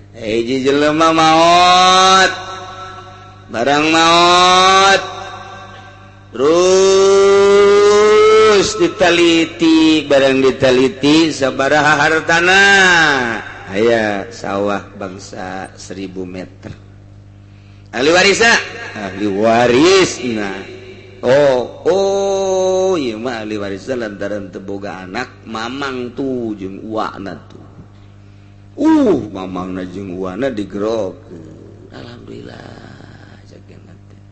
Hiji jelema maot, barang maot terus diteliti, barang diteliti sabaraha hartana, aya sawah bangsa 1000 meter. Ahli warisna, ahli warisna. Oh, ieu mah ahli warisna lantaran teu boga anak, mamang tuh jeung uakna tuh. Mamangna jeung uakna digerokeun. Alhamdulillah jagana teh.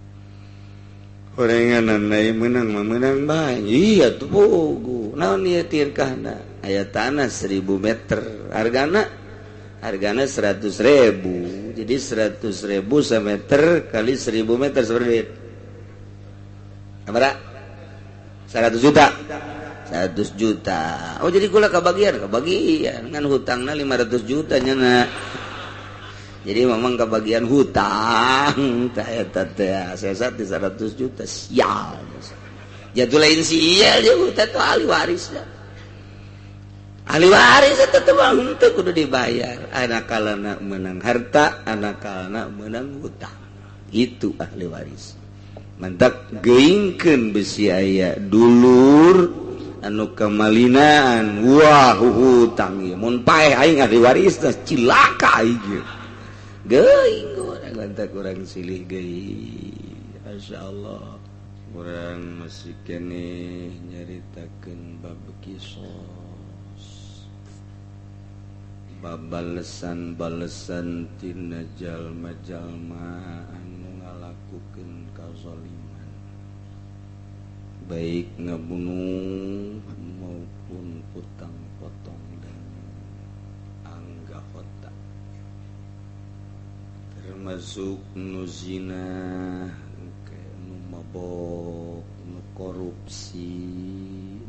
Horenganan ieu meunang mah meunang bae. Iya tuh bogo. Naon ieu tirkahna? Aya tanah 1000 meter. Hargana 100.000. Jadi 100.000 semeter kali 1000 meter seberapa duit? Berapa? 100 juta. 100 juta. Oh jadi kula kebagian kan hutangna 500 juta nya. Jadi memang kebagian hutang tah eta teh sesat di 100 juta sial. Jatuh lain sial dia hutang tuh ahli waris. Ahli waris eta teh mah henteu kudu dibayar. Anakalana menang harta, anakalana menang hutang. Itu ahli waris. Mantak geuingkeun besi aya dulur anu kemalinaan, wah hutang ieu mun paeh aing ahli waris teh cilaka aing. Geuing urang lantak urang silih geuing. Masyaallah. Urang masih keneh nyaritakeun bab kisos. Bab balesan-balesan tina jalma-jalma anu ngalakukeun kazaliman. Baik ngebunuh maupun putang potong dan anggahota, termasuk nu zina, nu mabok, nu korupsi,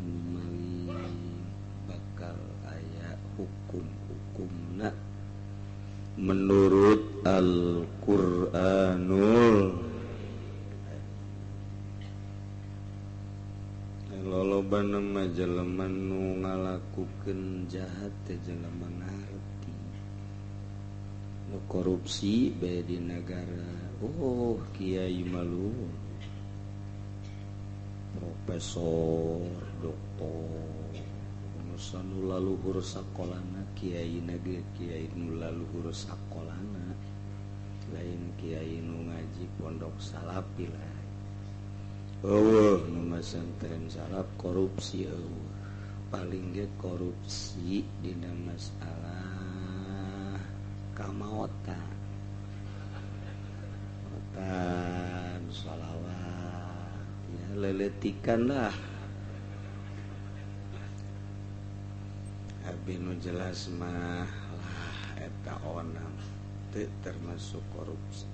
nu maling, bakal aya hukum-hukumna menurut Al-Qur'anul. Loloba nama jelema nu ngalakukeun jahat teh jelema ngarti. Nu korupsi bae di nagara. Oh, kiai malu. Profesor, doktor, nu laluhur sakolana kiai na ge kiai nu laluhur sakolana. Lain kiai nu ngaji pondok salapi lah. Eueuh nu masantren salaf korupsi eueuh. Paling ge korupsi dina masalah kamaotan. Otan sholawat ya leletikan lah. Abi nu jelas mah lah eta onang teu termasuk korupsi.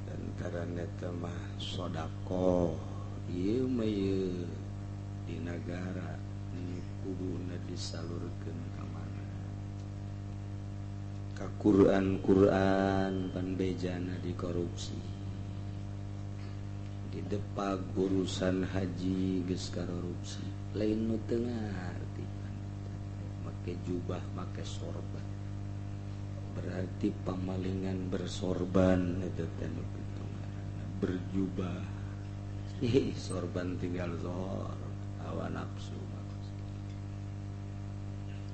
Lantaran eta mah sedekah ieu mah ieu di nagara nu kuduna disalurkeun ka mana? Ka Quran-Quran pan bejana dikorupsi. Di depak urusan haji geus karorupsi. Lain nu teu ngarti make jubah make sorban. Berarti pamalingan bersorban eta teh nu kitu ngaranna berjubah. Ih, sorban tinggal sor hawa nafsu.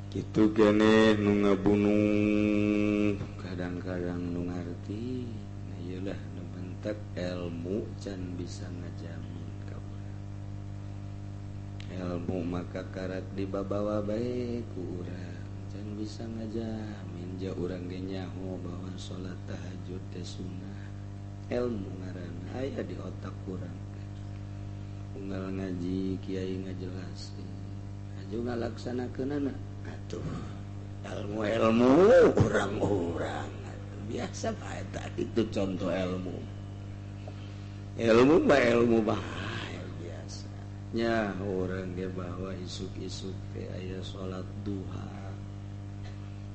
Kitu keneh nu ngabunuh kadang-kadang nu ngarti. Nah ieu lah nu bentak ilmu can bisa ngajamin ka urang. Ilmu maka karak dibabawa bae ku urang. Can bisa ngajamin ja urang ge nyaho bahwa salat tahajud teh sunnah. Ilmu ngaranna aya di otak urang. Unggal ngaji kiai ngajelaskeun, aju ngalaksanakeunana. Atuh ilmu-ilmu urang-urang atuh biasa bae tadi itu contoh ilmu. Ilmu mah ilmu bae biasa. Nya urang ge bahwa isuk-isuk teh aya salat duha.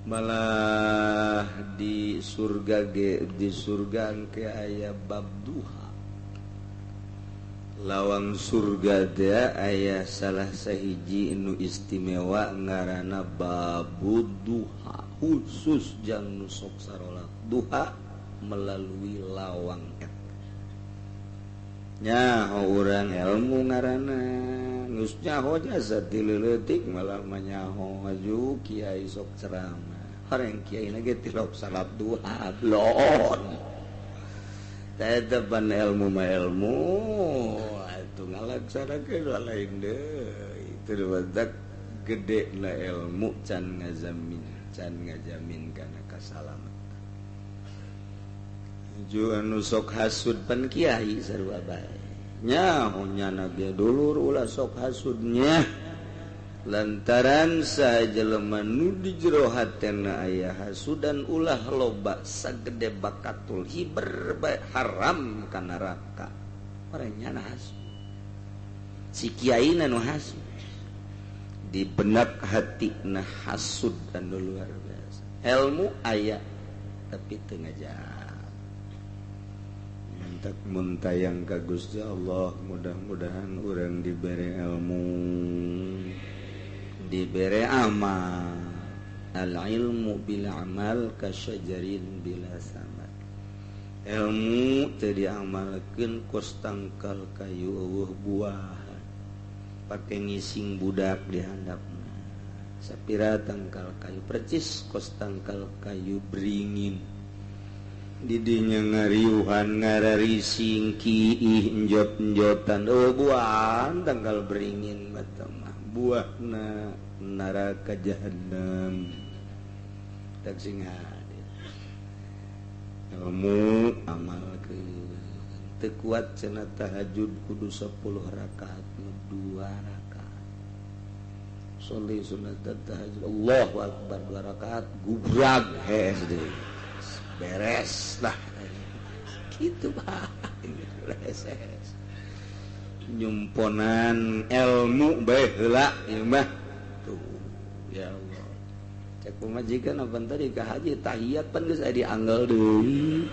Malah di surga ge di surga ke aya bab duha. Lawang surga teh aya salah sahiji nu istimewa ngaranna babud duha, khusus jang nu sok sarolat duha melalui lawang eta. Nyaho urang ilmu ngaranna geus nyaho jasa ti leutik malah mah nyaho aju kiai sok ceramah. Horeng kiai na ge tilok salat duha blon. Tetepan ilmu mah ilmu atuh ngalaksanakeun lain deui. Itu badak gede na ilmu can ngajamin kana kasalamatan. Ju anu sok hasud pan kiai sarua bae. Nyaho nyana ge dulur ulah sok hasudnya. Lantaran sajelema nu di jero hatena aya hasudan ulah loba sagede bakatul hiber bae haram ka neraka. Orang nyana hasud. Si kiai nu hasud. Di benak hatina hasud anu luar biasa. Ilmu aya tapi teu ngajak. Mantak muntayang ka Gusti Allah, mudah-mudahan urang dibere ilmu, dibere amal. Al ilmu bila amal kasyajarin bila samar. Ilmu teu diamalkeun kos tangkal kayu eueuh buah. Pake ngising budak di handapna. Sapira tangkal kayu percis kos tangkal kayu beringin. Didinya ngariuhan ngararising kiih enjot-enjotan eueuh buahan tangkal beringin mah buahna neraka jahanam. Tak sing hadir. Ilmu amalkeun teu kuat cenah tahajud kudu 10 rakaat 2 rakaat. Sholli sunat tahajud Allahu akbar 2 rakaat gubrag hees deui. Beres lah. Kitu bae. Beres. Nyumponan ilmu bae heula ieu mah. Tuh ya Allah. Cek pamajikan apa tadi ka haji tahiyat pan geus aya dianggal deui.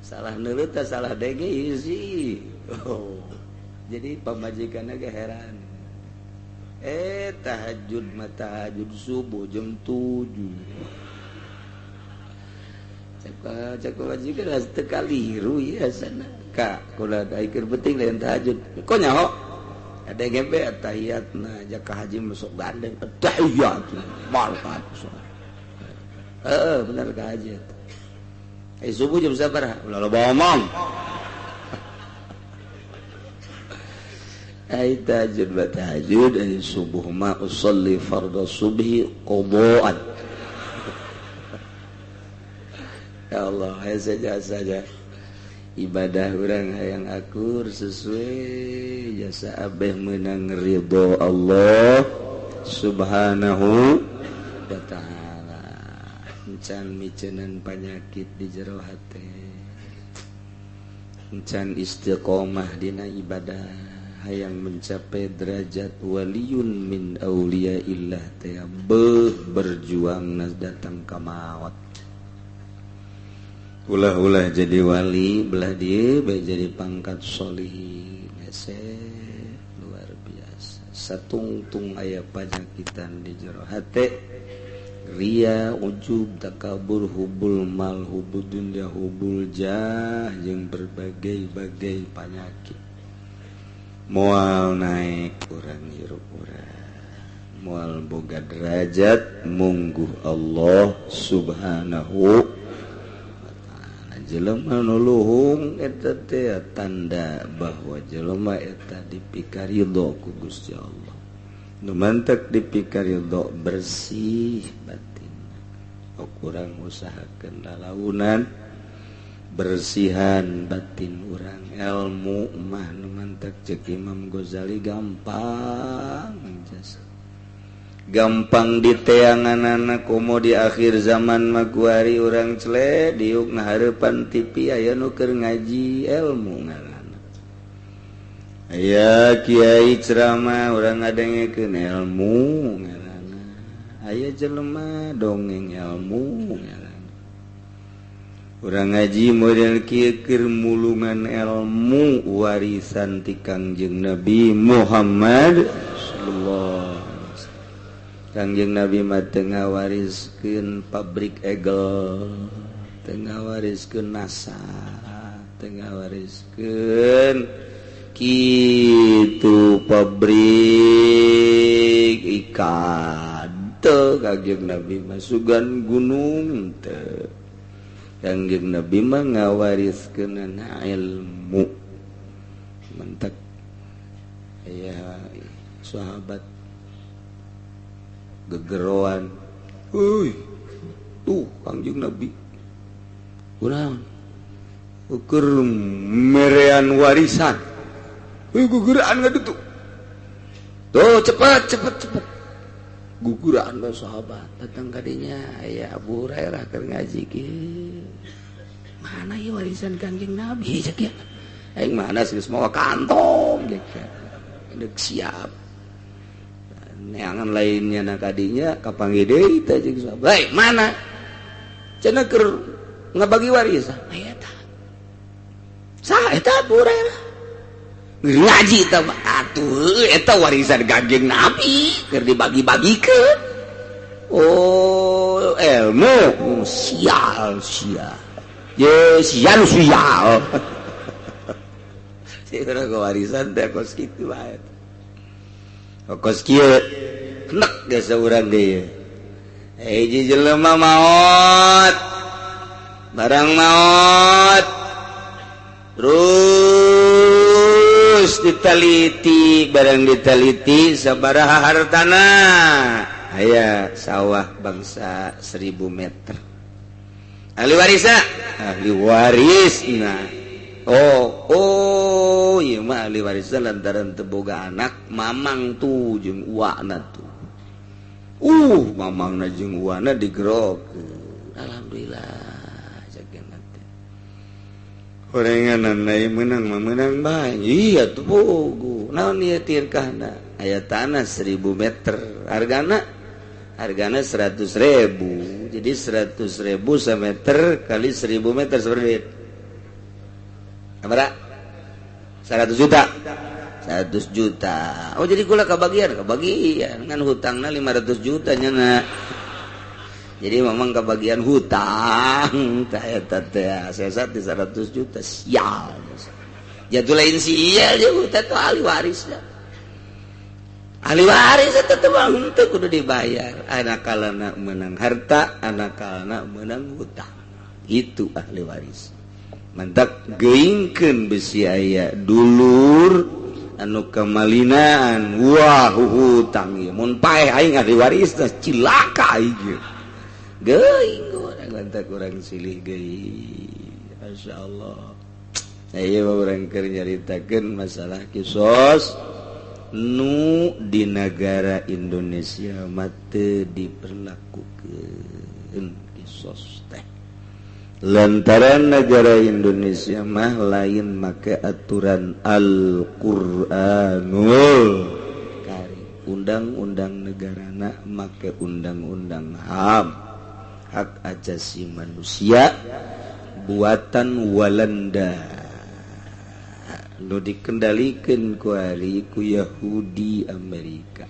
Salah neuleut teh salah dege isi. Oh. Jadi pamajikanna ge heran. Tahajud mah tahajud subuh jam 7. Cek pamajikan teu kaliru ieu sana. Ka kula keur penting lain tahajud. Kok nyaho? Ada GB tahiyatna jaka haji masuk gandeng tahiyat malkat. Heeh bener ka haji. Subuh jam sabaraha? Ulah loba omong. Ai tahajud ba tahajud ai subuh ma usolli fardhu subhi qadaan. Ya Allah, saja-saja ibadah urang hayang akur sesuai jasa abeh menang ridho Allah Subhanahu wa ta'ala. Encan micenan panyakit di jero hate, encan istiqomah dina ibadah hayang mencapai derajat waliyun min auliyaillah teh beuh berjuang nas datang ka maot. Ulah-ulah jadi wali belah dia bae jadi pangkat sholihin hese luar biasa. Satungtung aya panyakitan di jero hate, ria, ujub, takabur, hubul mal, hubud dunya, hubul jah, jeung berbagai-bagai penyakit. Moal naik urang hirup urang, moal boga derajat mungguh Allah Subhanahu. Jelema nu luhung eta teh tanda bahwa jelema eta dipikaridho ku Gusti Allah. Nu mantek dipikaridho bersih batin. Kurang usahakeun lalaunan bersihan batin urang. Ilmu mah nu mantek ceuk Imam Ghazali gampang jasa. Gampang diteanganana komo di akhir zaman mah kuari urang cele diuk ngahareupan TV aya nu keur ngaji ilmu ngaranna. Aya kiai ceramah urang ngadengekeun ilmu ngaranna. Aya jelema dongeng ilmu ngaranna. Urang ngaji model kieu keur mulungan ilmu warisan ti Kangjeng Nabi Muhammad sallallahu alaihi wasallam. Kangjeng Nabi mah teu ngawariskeun pabrik Eagle, teu ngawariskeun NASA, teu ngawariskeun kitu pabrik ikan, teu. Kangjeng Nabi mah sugan gunung teu. Kangjeng Nabi mah ngawariskeun ilmu. Mentek aya sahabat gegeroan, "Euy, tuh Kangjeng Nabi kunaon ukur merean warisan. Euy, guguran ngadutu. Tuh cepat cepat cepat." Guguran bae sahabat datang kadinya, aya Abu Hurairah keur ngaji kieu. "Mana ieu warisan Kangjeng Nabi?" cek ya. "Aing mana geus mawa kantong," cek. Deuk siap. Neangan lainnya na kadinya kapanggih deui teh jeung sahabat. "Hei, mana?" Cenah keur ngabagi warisan. Eta. Saha eta Abu Hurairah? Ngaji eta mah atuh eta warisan Kangjeng Nabi keur dibagi-bagikeun. Oh, ilmu sial sia. Ye sial sial. Sih warisan teh kos kitu bae. Kos kieu nek geus urang deui. Hiji jelema maot. Barang maot. Terus diteliti, barang diteliti sabaraha hartana. Aya sawah bangsa 1000 meter. Ahli warisna? Ahli warisna. Oh, ieu mah ahli warisna lantaran teu boga anak, mamang tuh jeung uakna tuh. Mamangna jeung uakna digerokeun. Alhamdulillah jagana teh. Horenganan ieu meunang mah meunang bae. Iya tuh bogo. Naon ieu tirkahna? Aya tanah 1000 meter. Hargana? Hargana 100.000. Jadi 100.000 semeter kali 1000 meter seberapa duit? Berapa? 100 juta. 100 juta. Oh, jadi kula kebagian, kebagian. Kan hutangna 500 juta nya na. Jadi memang kebagian hutang tah eta teh sesat di 100 juta sial. Jatuh lain sial jeung hutang tuh ahli warisna. Ahli waris eta teh mah henteu kudu dibayar. Anak kalana menang harta, anak kalana menang hutang. Itu ahli waris. Mantak geuingkeun besi aya dulur anu kemalinaan, wah hutang ieu mun paeh aing ahli waris teh cilaka aing. Geuing urang lantak urang silih geuing. Masyaallah. Ieu mah urang keur nyaritakeun masalah kisos nu di negara Indonesia mah teu diperlakukeun kisos teh. Lantaran negara Indonesia mah lain make aturan Al-Qur'anul Karim. Undang-undang negarana make undang-undang HAM, hak asasi manusia buatan Walanda nu dikendalikan ku ari ku Yahudi Amerika.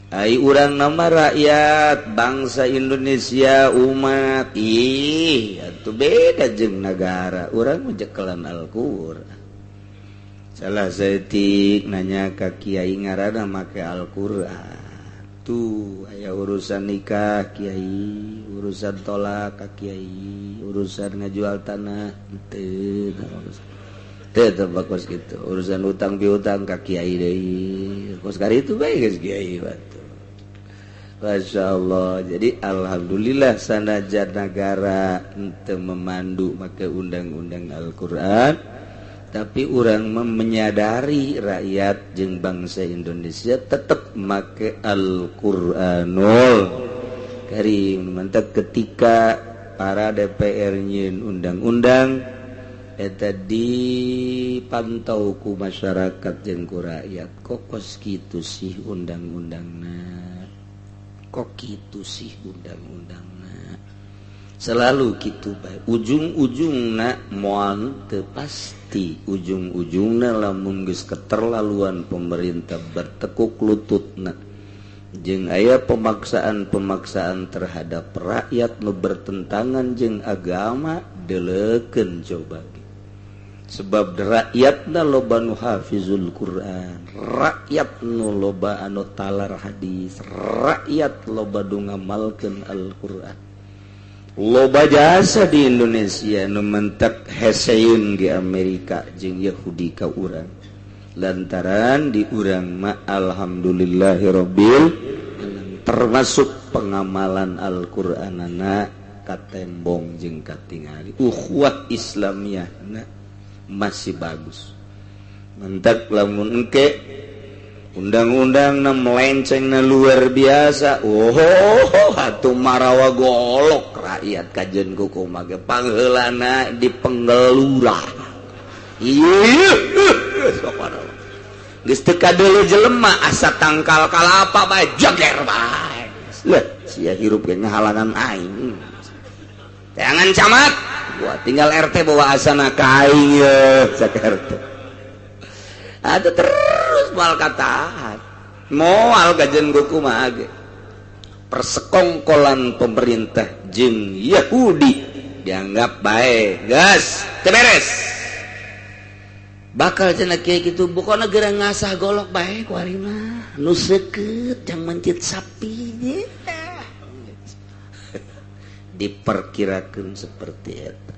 Ai urang nama rakyat bangsa Indonesia umat ih atuh beda jeung negara. Urang mah jekelan Al-Qur'an. Salah saeutik nanya ka kiai ngaranna make Al-Qur'an. Tuh aya urusan nikah kiai, urusan tolak ka kiai, urusan ngajual tanah teu teu teu bagus gitu. Urusan utang piutang ka kiai deui. Kos kari itu bae geus kiai batu. Masya Allah. Jadi alhamdulillah sanajan negara henteu memandu make undang-undang Al-Qur'an, tapi urang menyadari rakyat jeung bangsa Indonesia tetep make Al-Qur'anul Karim. Mantap ketika para DPR nyieun undang-undang eta dipantau ku masyarakat jeung ku rakyat, kok kos kitu sih undang-undangna, kok kitu sih undang-undangna. Selalu kitu bae ujung-ujungna moal teu pasti ujung-ujungna lamun geus keterlaluan pemerintah bertekuk lututna jeung aya pemaksaan-pemaksaan terhadap rakyat nu bertentangan jeung agama deleukeun coba ge. Sebab rakyatna loba nu hafizul Quran, rakyat nu loba anu talar hadis, rakyat loba nu ngamalkeun Al-Quran. Loba jasa di Indonesia nu mentek heseun di Amerika jeung Yahudi ka urang. Lantaran di urang mah alhamdulillahirabbil alamin termasuk pengamalan Al-Qur'anana katembong jeung katingali. Ukhuwah Islamiyahna masih bagus. Mentek lamun engke undang-undang na melencengna luar biasa. Oh, atuh marawa golok rakyat kajen kumaha ge pangheulana di penggelurah. Ieu sok marawa. Geus teu kadeuleu jelema asa tangkal kalapa bae jeger bae. Leuh, sia hirup ge ngahalangan aing. Teangan camat, gua tinggal RT bawa asana ka aing ye, cak RT. Atuh terus moal katahan. Moal gajen kumaha ge. Persekongkolan pemerintah jeung Yahudi dianggap bae, geus teu beres. Bakal cenah kieu kitu pokona geura ngasah golok bae ku ari mah. Nu seukeut jang mencit sapi ye. Diperkirakeun seperti eta.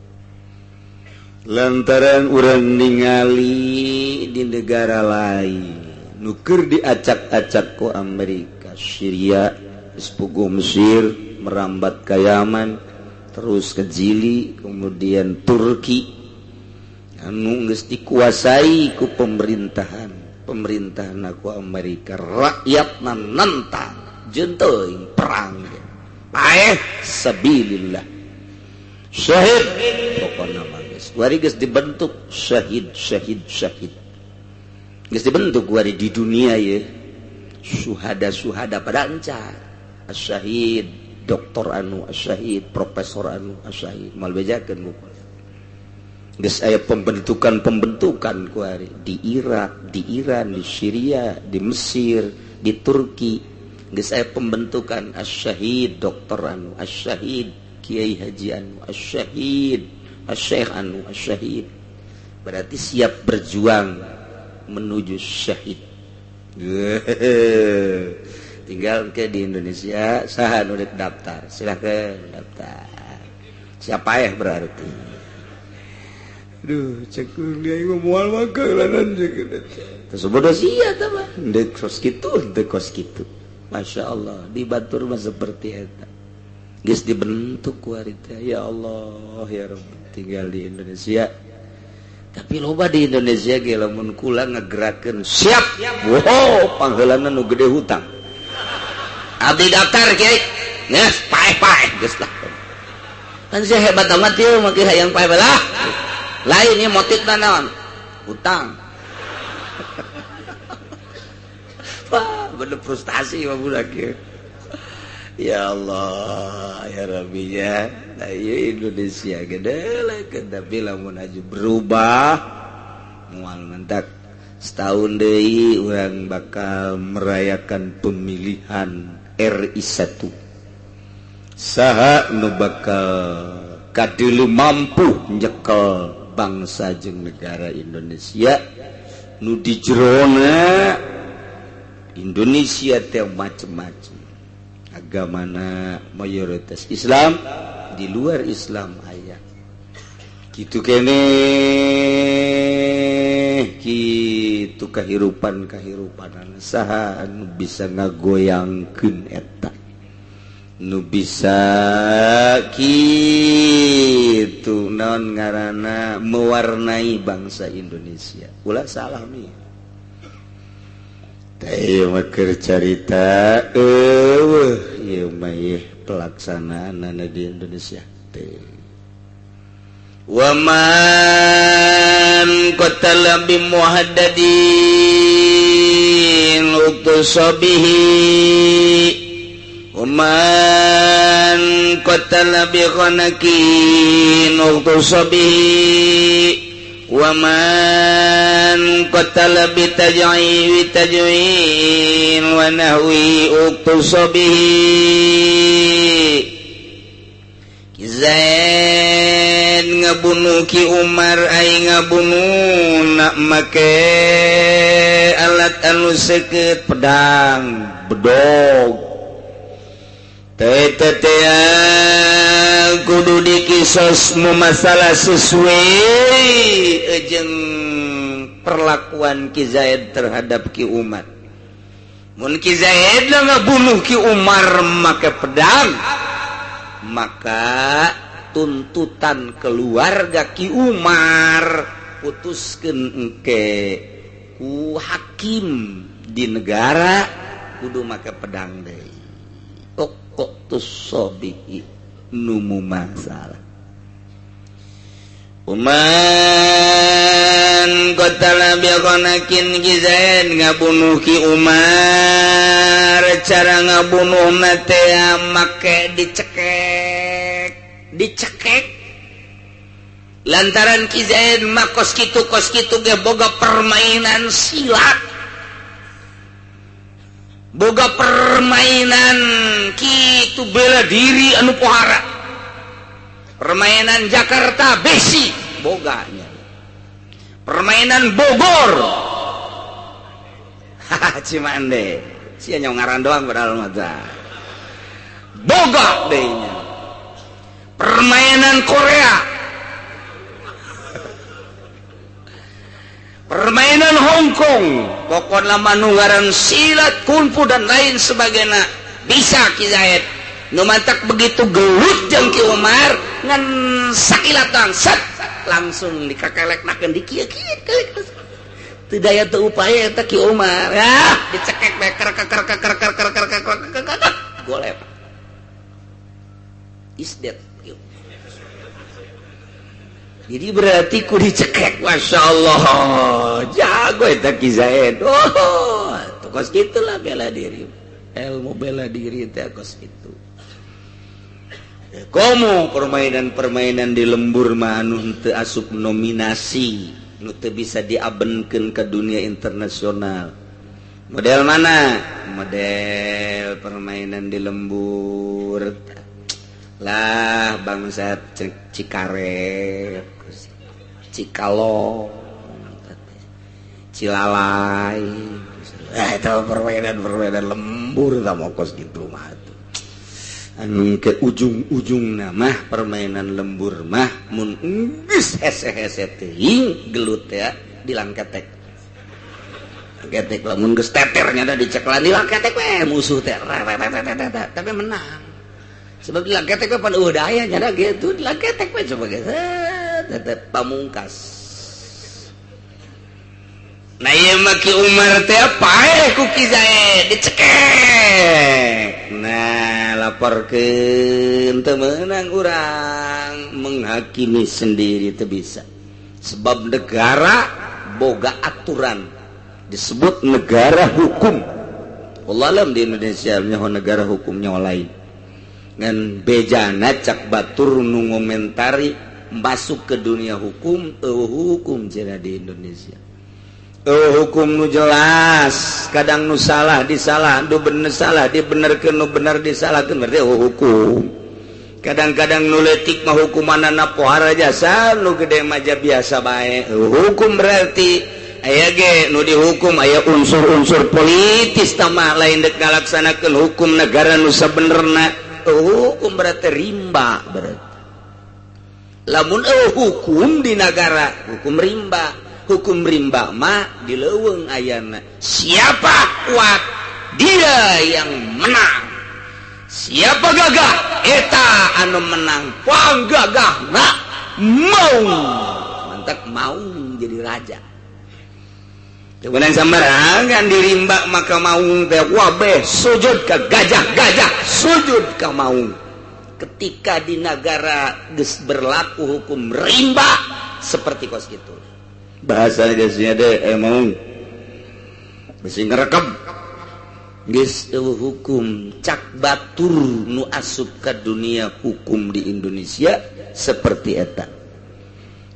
Lantaran urang ningali di negara lain nu keur diacak-acak ku Amerika, Syria, geus puguh Mesir, merambat ka Yaman, terus ke Jili, kemudian Turki anu geus dikuasai ku pemerintahan, pemerintahan ku Amerika, rakyatna nentang, jeung teuing perang ge. Paeh sabilillah. Syahid pokona mah geus wari geus dibentuk syahid syahid syahid. Geus dibentuk wari di dunia ye. Suhada-suhada pada encar. Asyahid doktor anu asyahid, profesor anu asyahid, moal bejakeun buku. Geus aya pembentukan-pembentukan ku ari di Irak, di Iran, di Syria, di Mesir, di Turki. Geus aya pembentukan asyahid doktor anu asyahid, kiai haji anu asyahid, asyekh anu asyahid. Berarti siap berjuang menuju syahid. Tinggal ke di Indonesia saha nu rek daftar, silakan daftar. Siapa ya berarti? Aduh, cek dia moal mah keulanan jeung terus bodoh sia tah mah. Deuk kos kitu, deuk kos kitu. Masya Allah, di batur mah seperti eta. Geus dibentuk ku ari teh. Ya Allah, ya Rabb, tinggal di Indonesia. Tapi loba di Indonesia ge lamun kula ngagerakeun siap. Wow, pangheulana nu gede hutang. Abdi daftar kiai. Geus paeh-paeh geus lah. Kan sia hebat amat ieu mah hayang paeh balah. Lain ieu motifna naon? Hutang. Wah, bener frustasi mah budak ieu. Ya Allah, ya Rabbi ya. Nah, ieu Indonesia gede tapi lamun aju berubah moal mentak setahun deui urang bakal merayakan pemilihan RI 1. Saha nu bakal kadeuleu mampu nyekel bangsa jeung negara Indonesia nu di jerona Indonesia teh macem-macem. Agamana mayoritas Islam, di luar Islam aya. Kitu keneh, kitu kahirupan-kahirupanan saha anu bisa ngagoyangkeun eta. Nu bisa kitu naon ngaranna mewarnai bangsa Indonesia. Ulah salah nih. Teh mah keur carita eueuh ieu mah ieu pelaksanaanana di Indonesia teh. Wa man qatala bi muhaddadin uqtasabihi wa man qatala bi khanakin uqtasabihi wa man qatala bi taj'i taj'in wa nahwi uqtasabihi. Zaid ngabunuh Ki Umar ai ngabunuh nak make alat anu seukeut pedang bedog teh kudu dikisos mu masalah sesuai jeung perlakuan Ki Zaid terhadap Ki Umar. Mun Ki Zaid ngabunuh Ki Umar make pedang, maka tuntutan keluarga Ki Umar putuskeun engke ku hakim di negara kudu make pedang deui. Kok tusobihi numu masalah. Uman qatala bi qanakin Ki Zaid ngabunuh Ki Umar, cara ngabunuhna teh make dicekek, dicekek lantaran Ki Zaid mah kos kitu ge boga permainan silat, boga permainan kitu bela diri anu pohara, permainan Jakarta besi boganya, permainan Bogor hahaha Cimande sia ngaran doang padahal mah boga deui nya, permainan Korea, permainan Hong Kong, pokokna mah nu ngaran silat kungfu dan lain sebagainya bisa Ki Zaid. Nu mantak begitu gelut jeung Ki Umar ngan sakilatang set langsung dikakeleknakeun di kieu-kieu teu daya teu upaya eta Ki Umar ya dicekek bae ker ker ker ker ker ker ker ker ker golep is dead. Jadi berarti ku dicekek, Masya Allah jago eta Ki Zaid. Oh kos gitulah bela diri, ilmu bela diri teh kos gitu. Komo permainan-permainan di lembur mah anu teu asup nominasi, nu teu bisa diabenkeun ke dunia internasional. Model mana? Model permainan di lembur lah bangsa Cikaret, Cikalong, Cilalai. Itu permainan-permainan lembur tak mau kos gitu mah. Anu ke ujung-ujung mah permainan lembur mah mun geus hese-hese teuing gelut ya dilangketek. Ketek lamun geus teternya da diceklan dilangketek we musuh teh tapi menang. Sebab dilangketek we pan eueuh daya nya da kitu dilangketek we coba geus tetep pamungkas. Nah ieu mah Ki Umar teh paeh ku Ki Zaid dicekek. Nah laporkeun teu meunang urang menghakimi sendiri teu bisa. Sebab negara boga aturan disebut negara hukum. Wallahu alam di Indonesia nyaho negara hukumnya lain. Ngan bejana cak batur nu ngomentari masuk ke dunia hukum eueuh hukum cenah di Indonesia. Hukum nu jelas, kadang nu salah disalah, nu bener salah dibenerkeun, nu bener disalahkeun, berarti hukum. Kadang-kadang nu leutik mah hukumanana pohara jasa, nu gede mah biasa bae. Hukum berarti aya ge nu dihukum aya unsur-unsur politis tamah lain dek ngalaksanakeun hukum negara nu sabenerna. Hukum berarti rimba berarti. Lamun hukum di negara, hukum rimba. Hukum rimba mah di leuweung ayana. Siapa kuat dia yang menang, siapa gagah eta anu menang. Panggagahna mau mantak mau jadi raja. Kemudian sambarangan dirimba maka maung teh wabeh sujud ka gajah-gajah, sujud ka maung. Ketika di negara geus berlaku hukum rimba seperti kos kitu. Bahasa biasanya deh emang besi ngerekam Geus euweuh hukum cak batur nu asup ka dunia hukum di Indonesia seperti eta.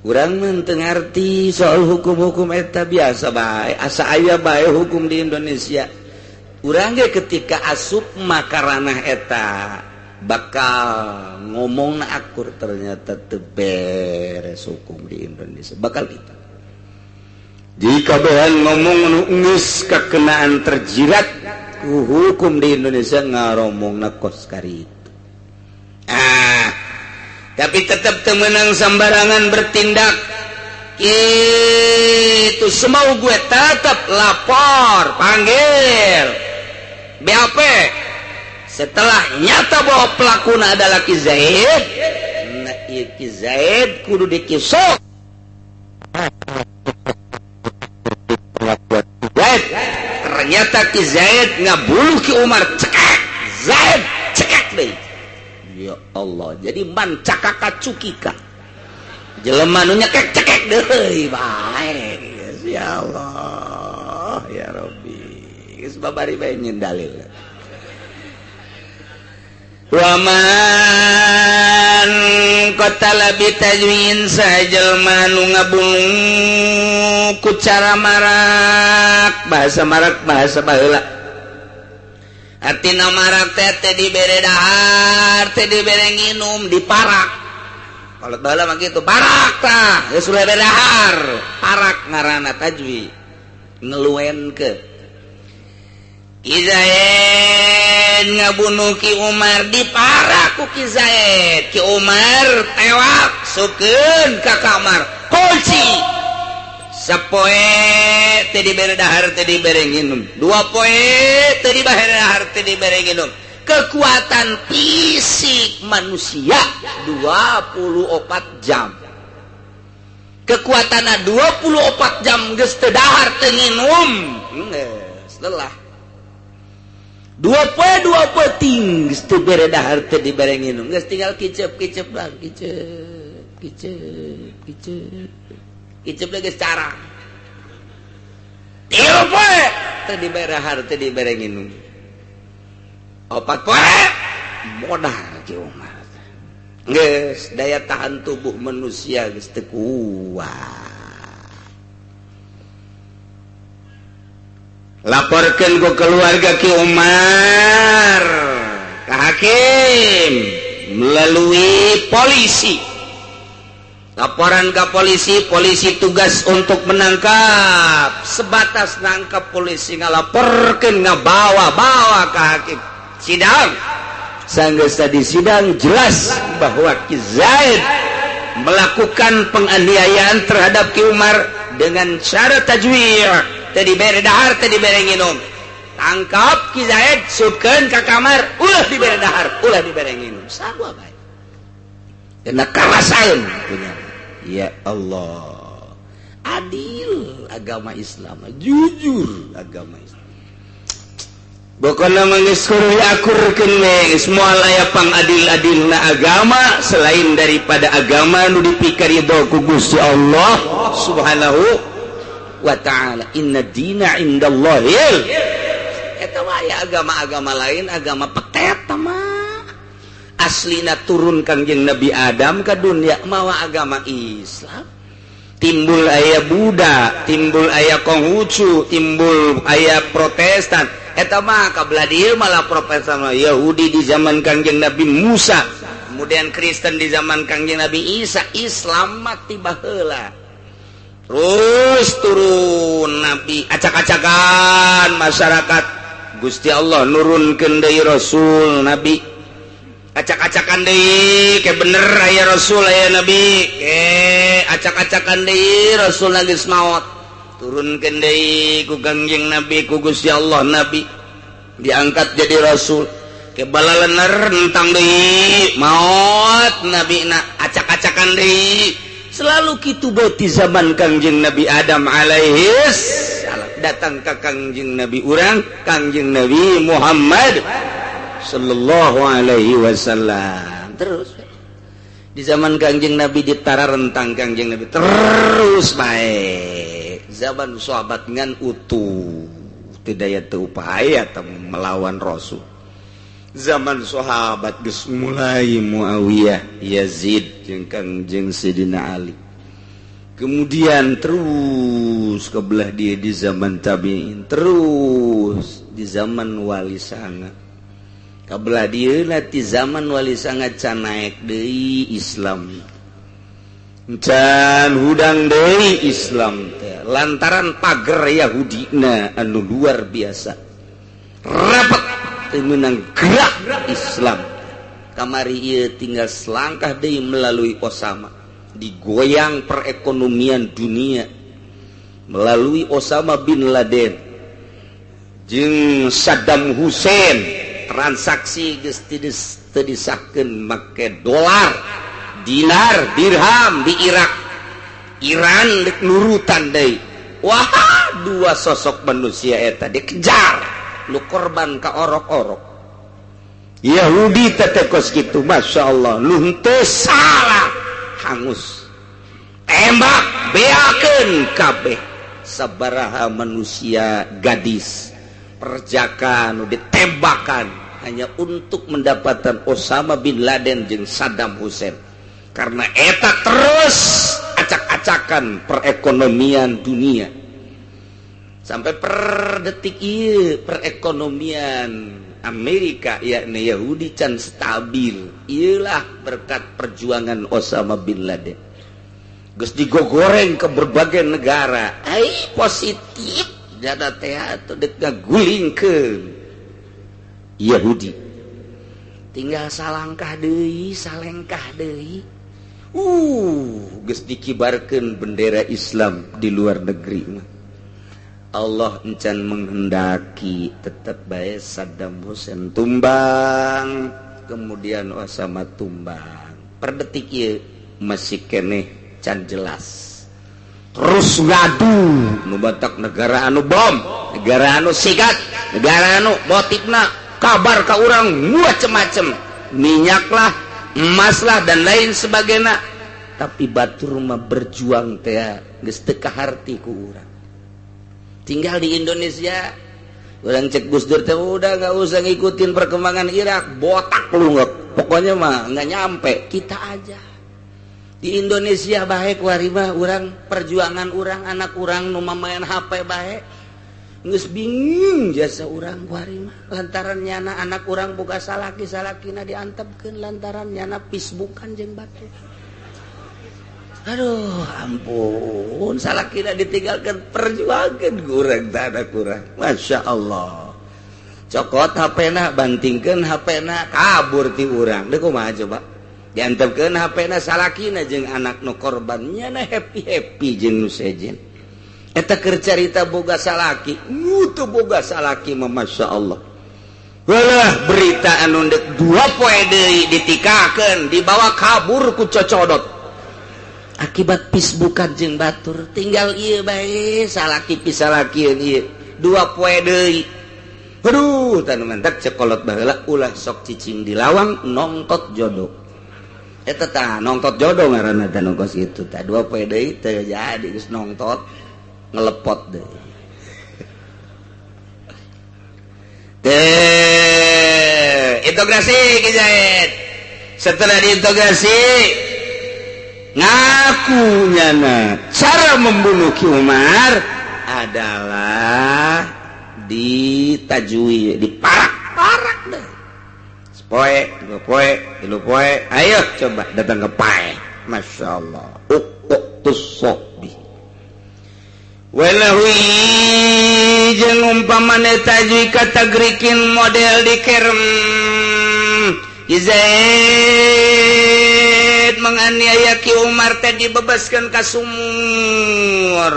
Urang mah teu ngarti soal hukum-hukum eta, biasa bae, asa aya bae hukum di Indonesia. Urang ge ketika asup maka ranah eta bakal ngomong akur, ternyata teu beres hukum di Indonesia bakal gitu. Jika behan ngomong nu geus kakenaan terjirat ku hukum di Indonesia, ngaromongna kos karitu. Ah, tapi tetap teu meunang sembarangan bertindak itu semau gue. Tetap lapor, panggil BAP. Setelah nyata bahwa pelakunya adalah Ki Zaid, nah, ieu Ki Zaid kudu diqisas. Pengakuan Zaid, ternyata Ki Zaid ngabunuh Ki Umar. Cekak Zaid, cekak deh. Ya Allah, jadi man cakaka cukika, jelema nu nyekek cekek deui bae. Ya Allah, ya Rabbi, geus babari bae nyeun dalil. Waman qatala bitajwi'in, sajelma nu ngabunuh ku cara marak. Bahasa marak, bahasa baheula. Artina marak teh teh dibere dahar, teh dibere nginum, diparak. Kalau baheula mah kitu, parak tah, geus ulah dahar, parak ngaranna tajwi', ngeluenkeun. Ki Zaid ngabunuh Ki Umar, diparak ku Ki Zaid, Ki Umar tewak, sukeun ka kamar, kunci. Sapoe teu dibere dahar, teu dibere nginum, 2 poe teu dibere dahar, teu dibere nginum. Kekuatan fisik manusia 24 jam, kekuatan 24 jam, geus teu dahar teu nginum, geus lelah. 2 poe 2 peuting geus teu bere dahar, teu dibere nginum, geus tinggal kicep kicep lah, kicep kicep kicep kicep lagi. Cara 3 poe teu dibere dahar, teu dibere nginum, 4 poe modar Ki Umar. Geus daya tahan tubuh manusia geus teu kuat. Laporkan ke keluarga Ki Umar ke hakim melalui polisi. Laporan ke polisi, polisi tugas untuk menangkap. Sebatas nangkap, polisi ngalaporkan, ngabawa-bawa ke hakim, sidang. Sanggeus tadi sidang, jelas bahwa Ki Zaid melakukan penganiayaan terhadap Ki Umar dengan cara tajwi', tadi bere dahar, tadi bere nginum. Tangkap Ki Zaid, supkeun ka kamar, ulah dibere dahar, ulah dibere nginum, sarua bae kena karasaeun punya. Ya Allah, adil agama Islam, jujur agama Islam. Pokokna mah geus kudu diakurkeun we, geus moal aya pangadil-adilna agama selain daripada agama nu dipikaridho ku Gusti Allah Subhanahu wa Ta'ala. Inna dina indallahil eta mah. Aya agama-agama lain, agama petet mah. Aslina turun Kangjeng Nabi Adam ke dunia mawa agama Islam, timbul aya Buddha, timbul aya Konghucu, timbul aya Protestan. Eta mah kabelah dieu malah Protestan Yahudi di zaman Kangjeng Nabi Musa, kemudian Kristen di zaman Kangjeng Nabi Isa. Islam mah tiba heula, terus turun Nabi, acak-acakan masyarakat. Gusti Allah nurunkeun deui Rasul, Nabi, acak-acakan deui. Ke bener aya Rasul, aya Nabi, ke acak-acakan deui. Rasul geus maot, turunkeun deui ku Kangjeng Nabi, ku Gusti Allah Nabi diangkat jadi Rasul. Ke balalener tentang deui, maot Nabi na, acak-acakan deui. Selalu kitu bae ti zaman Kangjeng Nabi Adam alaihis salam datang ka Kangjeng Nabi urang, Kangjeng Nabi Muhammad sallallahu alaihi wasallam. Terus di zaman Kangjeng Nabi ditara rentang Kangjeng Nabi, terus baik zaman sahabat ngan utuh. Teu daya teu upaya melawan Rasul. Zaman sahabat geus mulai Muawiyah, Yazid jeung Kangjeng Sidina Ali. Kemudian terus ke belah dia di zaman tabi'in, terus di zaman Wali Sanga. Kabelah dia di zaman Wali Sanga can naek deui Islam. Can hudang deui Islam teh lantaran pager Yahudina anu luar biasa. Rapat teu meunang gerak Islam. Kamari ieu tinggal selangkah deui melalui Osama. Digoyang perekonomian dunia melalui Osama bin Laden jeung Saddam Hussein. Transaksi geus teu disahkeun make dolar, dinar, dirham di Irak. Iran dek nurutan deui. Wah, dua sosok manusia eta dikejar nu korban ka orok-orok Yahudi teh kos kitu. Masya Allah, nu henteu salah hangus tembak beakeun kabeh. Sabaraha manusia, gadis perjaka nu ditembakan hanya untuk mendapatkan Osama bin Laden jeung Saddam Hussein, karena eta terus acak-acakan perekonomian dunia sampai per detik ieu. Perekonomian Amerika, yakni Yahudi, can stabil. Iyalah berkat perjuangan Osama bin Laden. Geus digogoreng ke berbagai negara. Ai positif jada teh atuh dek ngagulingkeun Yahudi. Tinggal salangkah deui, salengkah deui. Geus dikibarkeun bendera Islam di luar negeri mah. Allah encan menghendaki, tetap baik Saddam Hussein tumbang, kemudian Osama tumbang. Per detik ieu masih keneh can jelas. Terus ngadu nu batak negara anu bom, negara anu sikat, negara anu motifna kabar ka urang macem-macem, minyak lah, emas lah, dan lain sebagainya. Tapi batur mah berjuang teh geus teu kaharti ku urang. Tinggal di Indonesia orang cek Gus Dur teh udah nggak usah ngikutin perkembangan Irak, botak lu nggak, pokoknya mah nggak nyampe. Kita aja di Indonesia baik waribah orang perjuangan orang anak orang nu main HP baik geus bingung jasa urang warima lantaran nyana anak urang boga salaki, salakina diantepkeun lantaran nyana Facebookan jeung batur. Aduh ampun, salakina ditinggalkan, perjuangan kurang tak kurang. Masya Allah, cokot HP-na, bantingkeun HP-na, kabur ti urang. Deu kumaha coba diantepkeun HP-na salakina jeung anak nu korban, nyana happy happy jeung nu sejen. Eta keur carita boga salaki, teu boga salaki mah. Masya Allah. Walah, berita anu dek 2 poe deui ditikakeun, dibawa kabur ku cocodot akibat Facebookan jeung batur. Tinggal ieu bae salaki pisalakieun ieu 2 poe deui. Aduh, tanu mentak cekolot baheula, ulah sok cicing di lawang nongtot jodoh. Eta tah nongtot jodoh ngaranna teh nu kos kitu tah. 2 poe deui teu jadi, geus nongtot ngelepot deui teh. Integrasi Ki Zaid. Setelah diintegrasi, ngaku nyana cara membunuh Ki Umar adalah ditajui, diparak-parak deh. Sepoe, 2 poe, 3 poe, ayo coba datang ke pae. Masya Allah, uktus sobi Walahui jeung umpamane tajui katagrikin model di kerem. Zaid menganiaya Ki Umar teh dibebaskan ka sumur,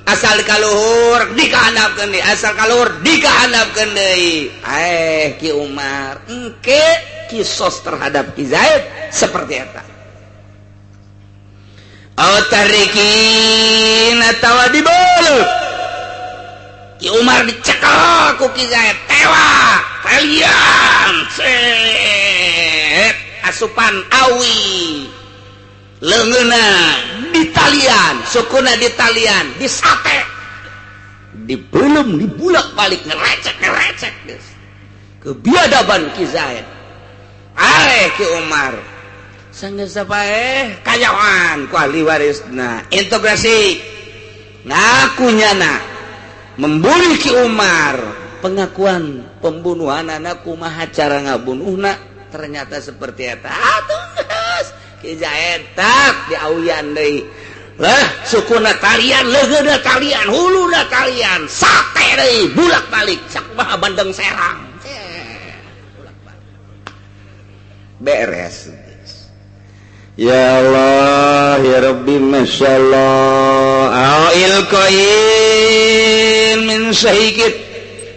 asal kaluhur dikahandapkeun deui, asal kaluhur dikahandapkeun deui. Eh, Ki Umar engke kisos terhadap Ki Zaid seperti eta. Aw tarikin atawa dibeuleuh Ki Umar, dicekel ku Ki Zaid, tewak kalian set asupan awi, leungeunna ditalian, sukuna ditalian, disate. Dibelum dibulak-balik ngerecek-ngerecek geus. Kebiadaban Ki Zaid. Areh Ki Umar. Sanggeus sapaeh kanyahoan ku ahli warisna. Integrasi. Ngaku nyana membunuh Ki Umar. Pengakuan pembunuhan anak kumaha cara ngabunuhna ternyata seperti eta. Atuh geus Ki Zaid tak diauyan deui. Lah sukuna talian, leugeuna talian, huluna talian, sate deui bulak-balik sakumaha bandeng serang. Beres. Ya Allah, ya Rabbi, Masya Allah. Ail koin min syahikit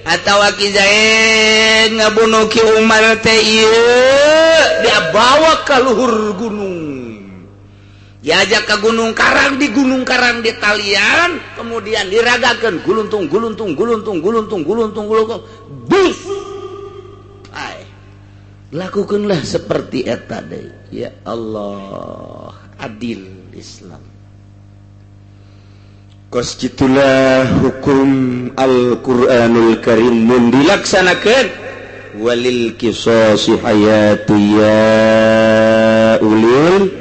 atau Ki Zaid ngabunuh Ki Umar teh ieu dia bawa ke luhur gunung. Diajak ke Gunung Karang, di Gunung Karang di talian, kemudian diragakan guluntung guluntung guluntung guluntung guluntung guluntung. Bus. Ay. Lakukanlah seperti eta deui. Ya Allah, adil Islam. Kos gitulah hukum Al-Qur'anul Karim mun dilaksanakeun walil qisasi hayatu ya ulil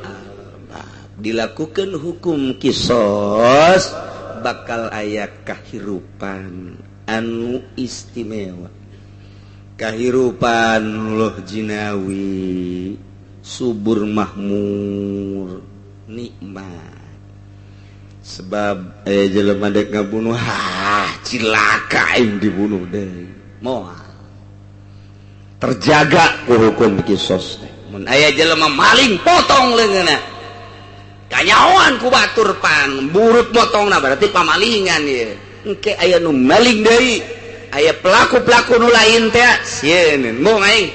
albab. Dilakukan hukum kisos bakal aya kahirupan anu istimewa. Kahirupan loh jinawi subur mahmur nikmat. Sebab jelema dek ngabunuh, ah cilaka aing dibunuh deui. Moal terjaga ku hukum kisos teh. Mun aya jelema maling potong leungeunna. Kanyahoan ku batur pan, burut motongna berarti pamalingan ieu. Engke aya nu maling deui. Aya pelaku-pelaku nu lain teh sieun embung aing.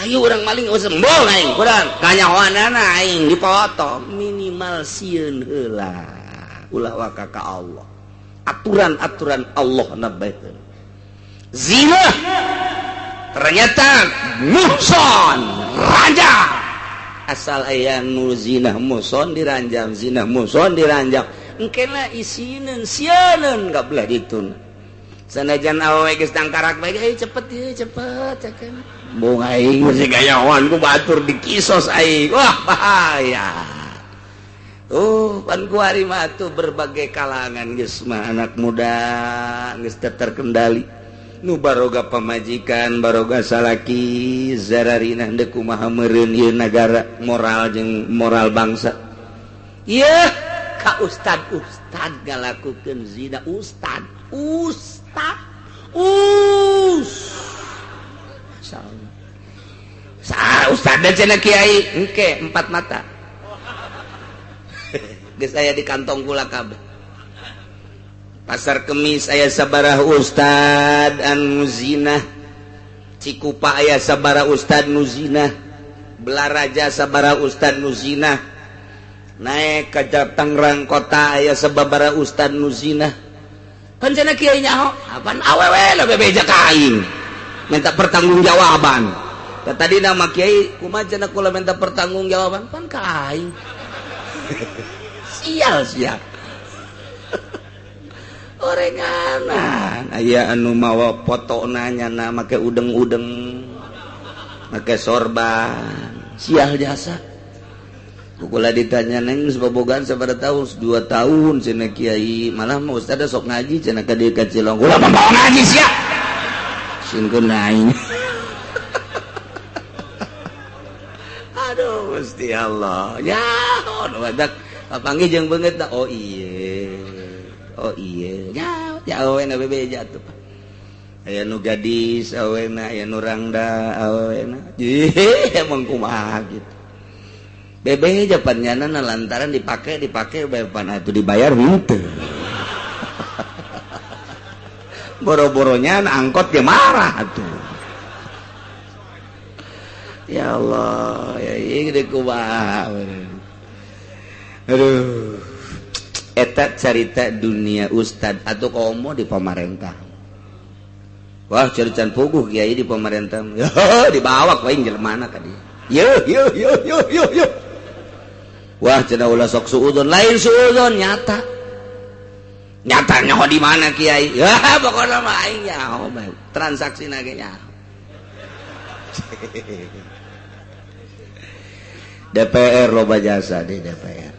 Ayo urang maling geus embung aing kurang. Kanyahoanana aing dipotong minimal sieun heula. Ulah waka ka Allah. Aturan-aturan Allah na bae. Zina ternyata muhson raja. Asal aya nu zina muhson diranjam, zina muhson diranjam. Engkena isineun sieun gabelah ditun. Sanajan awewe geus tangkarak bae, ayo cepet ieu cepet cakeun. Bung aing geus gayawan ku batur dikisos aing. Wah bahaya. Tuh pan kuari mah tuh berbagai kalangan geus mah anak muda geus terkendali. Nu baroga pamajikan, baroga salaki, zararinah deuk kumaha meureun ieu nagara moral jeung moral bangsa. Ieu ka ustad-ustad ngalakukeun zina ustad, ustad, us. Masyaallah. Sa ustad cenah kiai engke empat mata. Geus aya di kantong kula kabeh. Pasar Kemis aya sabaraha ustad anu zina. Cikupa aya sabaraha ustad nu zina. Belaraja sabaraha ustad nu zina. Naik ka Tangerang kota aya sababaraha ustad nu zina. Pan cenah kiai nyaho, apaan awewe na bebeja ka aing. Minta pertanggungjawaban. Da tadi nama kiai kumaha cenah kula minta pertanggungjawaban pan ka aing. Sial sial. Orenganan aya anu mawa fotona nyana make udeng-udeng make sorban sial jasa. Kukula ditanya neng geus bobogan sabaraha tahun 2 tahun cenah kiai malah mah ustad sok ngaji cenah ka dieu ka Cilong ulah bawa ngaji sia sieun aing. Aduh Gusti Allah ya wadak papanggih jeung beungeut oh iye oh iye nya ya awena bebeja atuh aya nu gadis awena aya nu rangda awena emang kumaha gitu bebeja pan nyana lantaran dipake bae pan atuh dibayar henteu boro-boronya angkot ge marah atuh. Ya Allah, ya ieu gede kumaha. Aduh. Eta carita dunia ustad atau komo di pemerintah. Wah, carican puguh kiai di pemerintah. Dibawa ku aing jelema ka dieu. Yo yo yo yo yo yo. Wah, cenah ulah sok suudzon, lain suudzon nyata. Nyata nyaho di mana kiai? Ya pokoknya mah aing nyaho bae. Transaksi na ge nyaho. DPR loba jasa di DPR.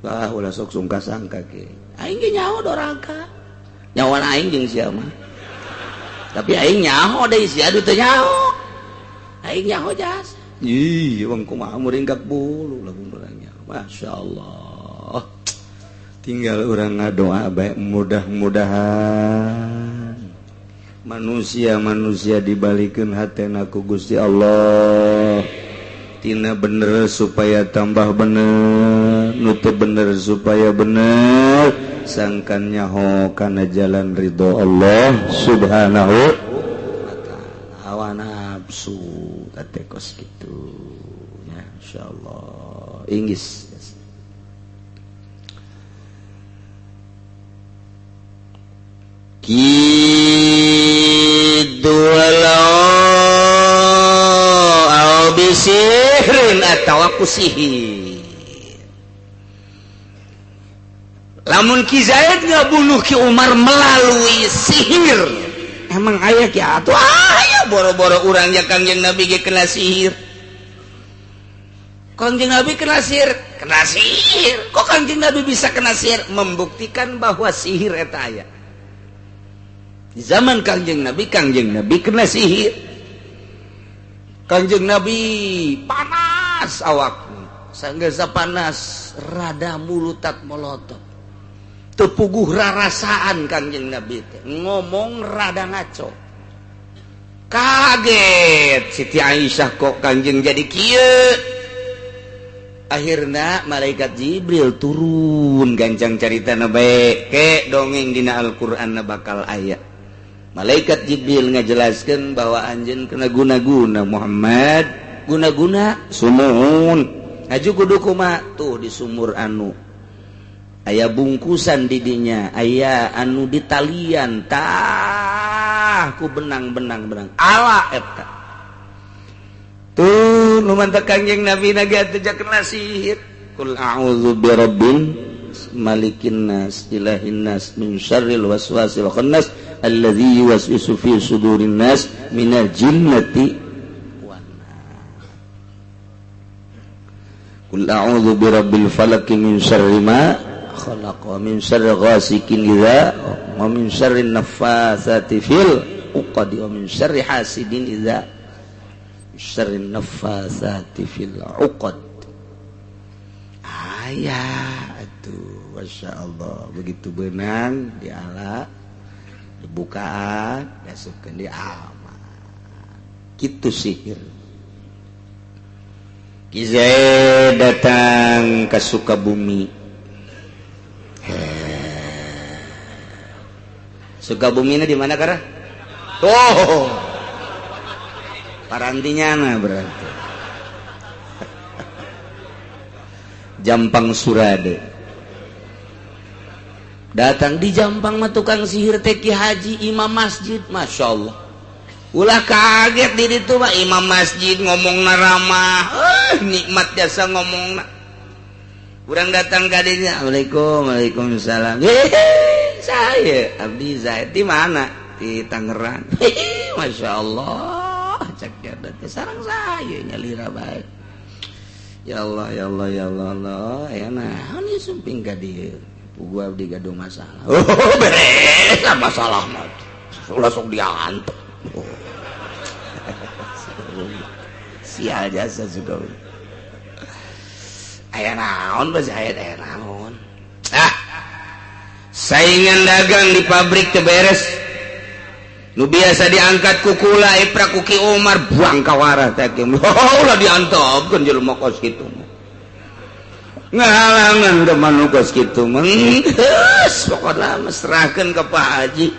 Wah, ulah sok sungka sangka kiai. Aing ge nyaho doraka. Nyawan aing jeung sia mah. Tapi aing nyaho deui sia du teu nyaho. Aing nyaho jasa. Ih, wong kumaha muringkak bulu lamun urang nyaho. Masyaallah. Tinggal urang ngadoa bae mudah-mudahan manusia-manusia dibalikeun hatena ku Gusti Allah. Tina bener supaya tambah bener, nu teu bener supaya bener, sangkan nyaho kana jalan ridho Allah Subhanahu wa ta'ala. Hawa nafsu teh kos kitu ya, insyaallah. Inggis. Kitu walau au bisihrin atawa ku sihir. Lamun Ki Zaid ngabunuh Ki Umar melalui sihir, emang aya ki atuh aya boro-boro urang nya Kangjeng Nabi ge kena sihir. Kangjeng Nabi kena sihir, kena sihir. Kok Kangjeng Nabi bisa kena sihir? Membuktikan bahwa sihir eta aya. Di zaman Kangjeng Nabi kena sihir. Kangjeng Nabi panas awakna, sanggeus panas rada mulutat molotot. Teu puguh rarasaan Kangjeng Nabi teh, ngomong rada ngaco. Kaget Siti Aisyah kok Kangjeng jadi kieu. Akhirna malaikat Jibril turun gancang caritana bae ke dongeng dina Al-Qur'an bakal aya. Malaikat Jibril ngajelaskeun bahwa anjeun kena guna-guna Muhammad, guna-guna sumuhun. Aju kudu kumaha tuh di sumur anu aya bungkusan didinya, aya anu ditalian tah ku benang-benang benang ala eta. Tuh nu mantak Kangjeng Nabi na ge teu kena sihir. Qul a'udzu birabbin malikin nas ilahin nas min syarril waswasil khannas alladzi yuwaswisu fi sudurin nas minal jinnati wan nas. Qul a'udzu birabbil falaq min syarri ma khalaq wa min syarri ghasikin idza wa min syarrin naffatsati fil 'uqad wa min syarri hasidin idza syarrin naffatsati fil 'uqad. Aya atuh Masya Allah, begitu benang diala dibukaan diasupkeun di aman kitu sihir. Ki Zaid datang ke Sukabumi. Sukabumi ini di mana kara? Oh, parantinya nah berarti Jampang Surade. Datang di Jampang mah tukang sihir teh Ki Haji imam masjid, Masya Allah. Ulah kaget di ditu mah imam masjid ngomongna ramah, nikmat jasa ngomongna. Urang datang ka dinya, Assalamualaikum, waalaikumsalam. Hehe, saya Abdi Zaid di mana? Di Tangerang. Hehe, Masya Allah. Cek teh sareng saya nyalira bae. Ya Allah, ya Allah, ya Allah, Allah. Ya nah, ini sumping ka dieu. Pugu abdi gaduh masalah. Oh, beres masalah mah. Ulah sok diantep. Oh. Sial jasa juga. Aya naon bae aya naon. Ah. Saingan dagang di pabrik teu beres. Nu biasa diangkat ku kula iprak ku Ki Umar buang kawarah teh. Oh, ulah diantepkeun jelema kos kitu. Ngahalangan teman nu kos kitu mah. Geus pokona serahkeun ka Pak Haji.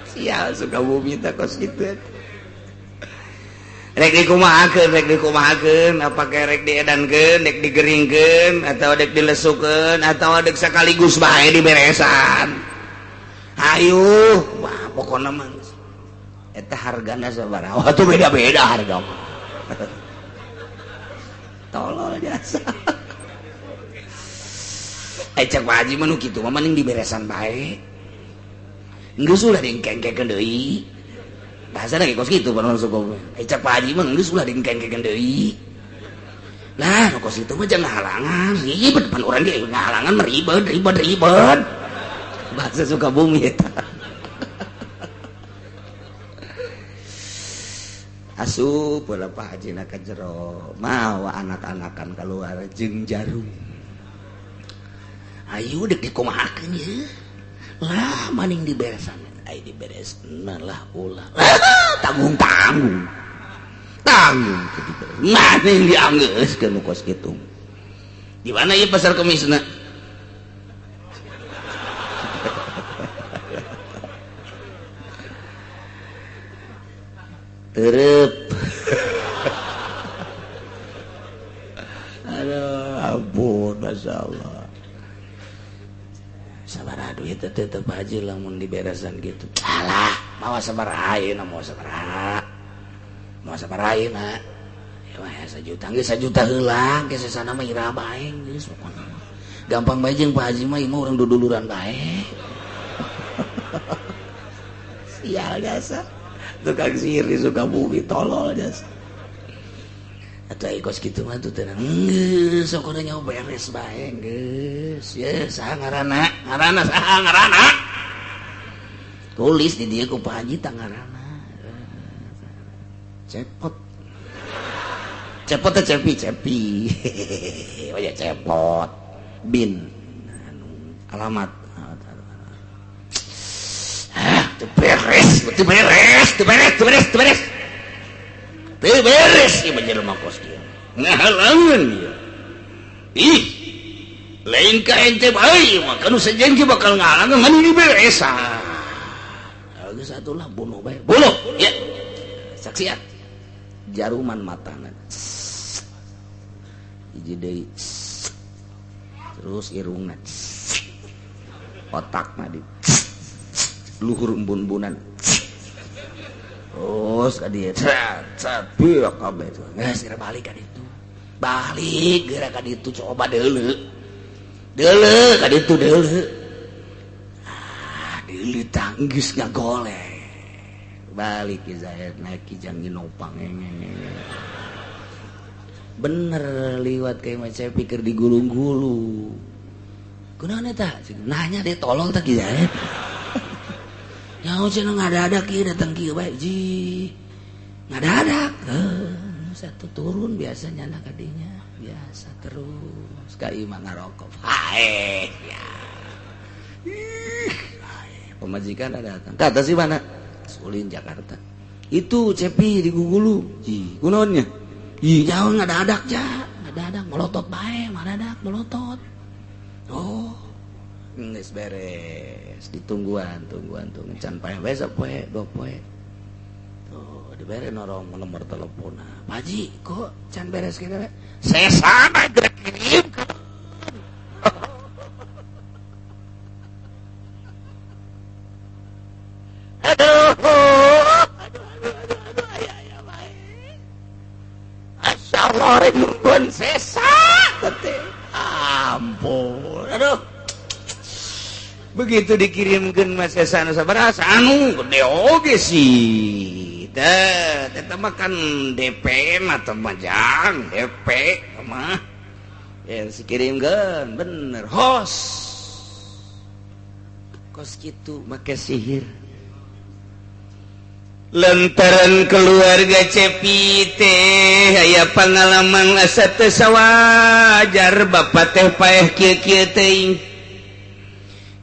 Sial Sukabumi teh kos kitu. Rek dikumahakeun, apakah rek diedankeun, rek digeringkeun atau rek dilesukeun atau rek sekaligus bae diberesan. Hayu, wah pokona mah eta hargana sabaraha? Wah tuh beda-beda harga mah. Tolol jasa. Cek Pak Haji mah nu kitu mah mending diberesan bae. Geus ulah diengkengkeun deui. Bahasana ge kos kitu pan suka. Cek Pak Haji mah geus ulah diengkengkeun deui. Lah nu kos kitu mah jangan halangan, ribet pan urang ge ngahalangan mah ribet, ribet, ribet. Bahasa Sukabumi eta. Asup heula Pak Haji na ka jero, mawa anak-anakan keluar jeung jarum. Ayo dek dikumahakeun ye. Lah maning diberesan. Ai diberesna lah ulah. Tanggung-tanggung. Tanggung maning dianggeuskeun nu kos kitu. Di mana ieu pasar Kemisna? Terep. Aduh, ampun, masya Allah. Sabaraha duit teh tetep aja lamun diberesan gitu. Alah, mawa sabaraha ayeuna, mawa sabaraha. Mawa sabaraha ayeuna. Ya mah sajuta, geus sajuta heula, geus sesana mah ira bae geus pokona. Gampang bae jeung Pak Haji mah ieu mah urang duduluran bae. Sial jasa. Tukang sihir di Sukabumi tolol jasa. Atau kos kitu mah tuh tenang. Geus sokona nyawa beres bae geus. Ye saha ngaranna? Ngaranna saha ngaranna? Tulis di dieu ku Pak Haji tah ngaranna. Cepot. Cepot teh cepi cepi. Oh ya cepot. Bin anu alamat. Ah, teu beres, teu beres, teu beres, teu beres, teu beres. Teu beres ieu mah jelema kos kieu. Ngahalangan ieu. Ih. Lain ka ente bae mah kanu sejen ge bakal ngahalangan ngan diberesan. Geus atulah bunuh bae. Bunuh. Ya. Saksian. Jaruman matana. Hiji deui. Terus irungna. Otakna di luhur embun-embunan. Terus ka dieu cat cat beak kabeh tuh. Geus geura balik ka ditu. Balik geura ka ditu coba deuleu. Deuleu ka ditu deuleu. Ah, deuleu tah geus ngagoleh. Balik ki Zaid naik kijang nopang. Bener liwat kayak macam pikir digulung-gulung. Kunaon eta? Nanya deh tolong tah ki Zaid. Nyaho cenah ngadadak ieu datang kieu bae ji. Ngadadak. Satu turun biasanya anak kadinya. Biasa terus ka ieu mah ngarokok. Hae ya. Ih, hae. Pemajikan ada datang. Kata si mana? Sulin Jakarta. Itu Cepi di Gugulu. Ji, kunaonnya? Ih, nyaho ngadadak ja. Ngadadak melotot bae, ngadadak melotot. Oh. Geus beres, ditungguan, tungguan, tungguan. Can paeh bae sapoe, dua poe. Tuh, dibere norong nomor telepon. Pak Haji, kok can beres kieu? Saya sama geura kirim. Aduh, aduh, aduh, aduh, aduh, aya aya bae. Masya Allah, rek nungguan sesa teh. Ampun, aduh. Begitu dikirimkan Mas Esa anu sabaraha anu gede oge sih. Teh eta mah kan DP mah teh mah jang DP mah. Ya dikirimkeun bener hos. Kos kitu make sihir. Lantaran keluarga Cepi teh aya pangalaman asa teu sawajar bapak teh paeh kieu-kieu teuing.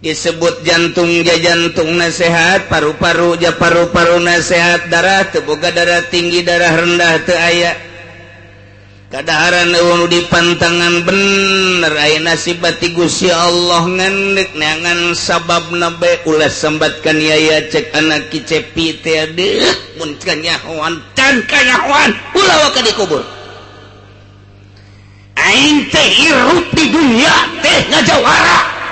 Disebut jantung ja jantung nasehat, paru-paru ja paru-paru nasehat, darah teu boga darah tinggi darah rendah teu aya. Kadaharan eueuh nu dipantangan bener aya nasib ti Gusti Allah ngan neangan sababna bae ulah sambatkan yaya cek anak Ki Cepi teh deuk mun kanyahoan can kanyahoan ulah waka dikubur. Aing teh hirup di dunia teh ngajawara.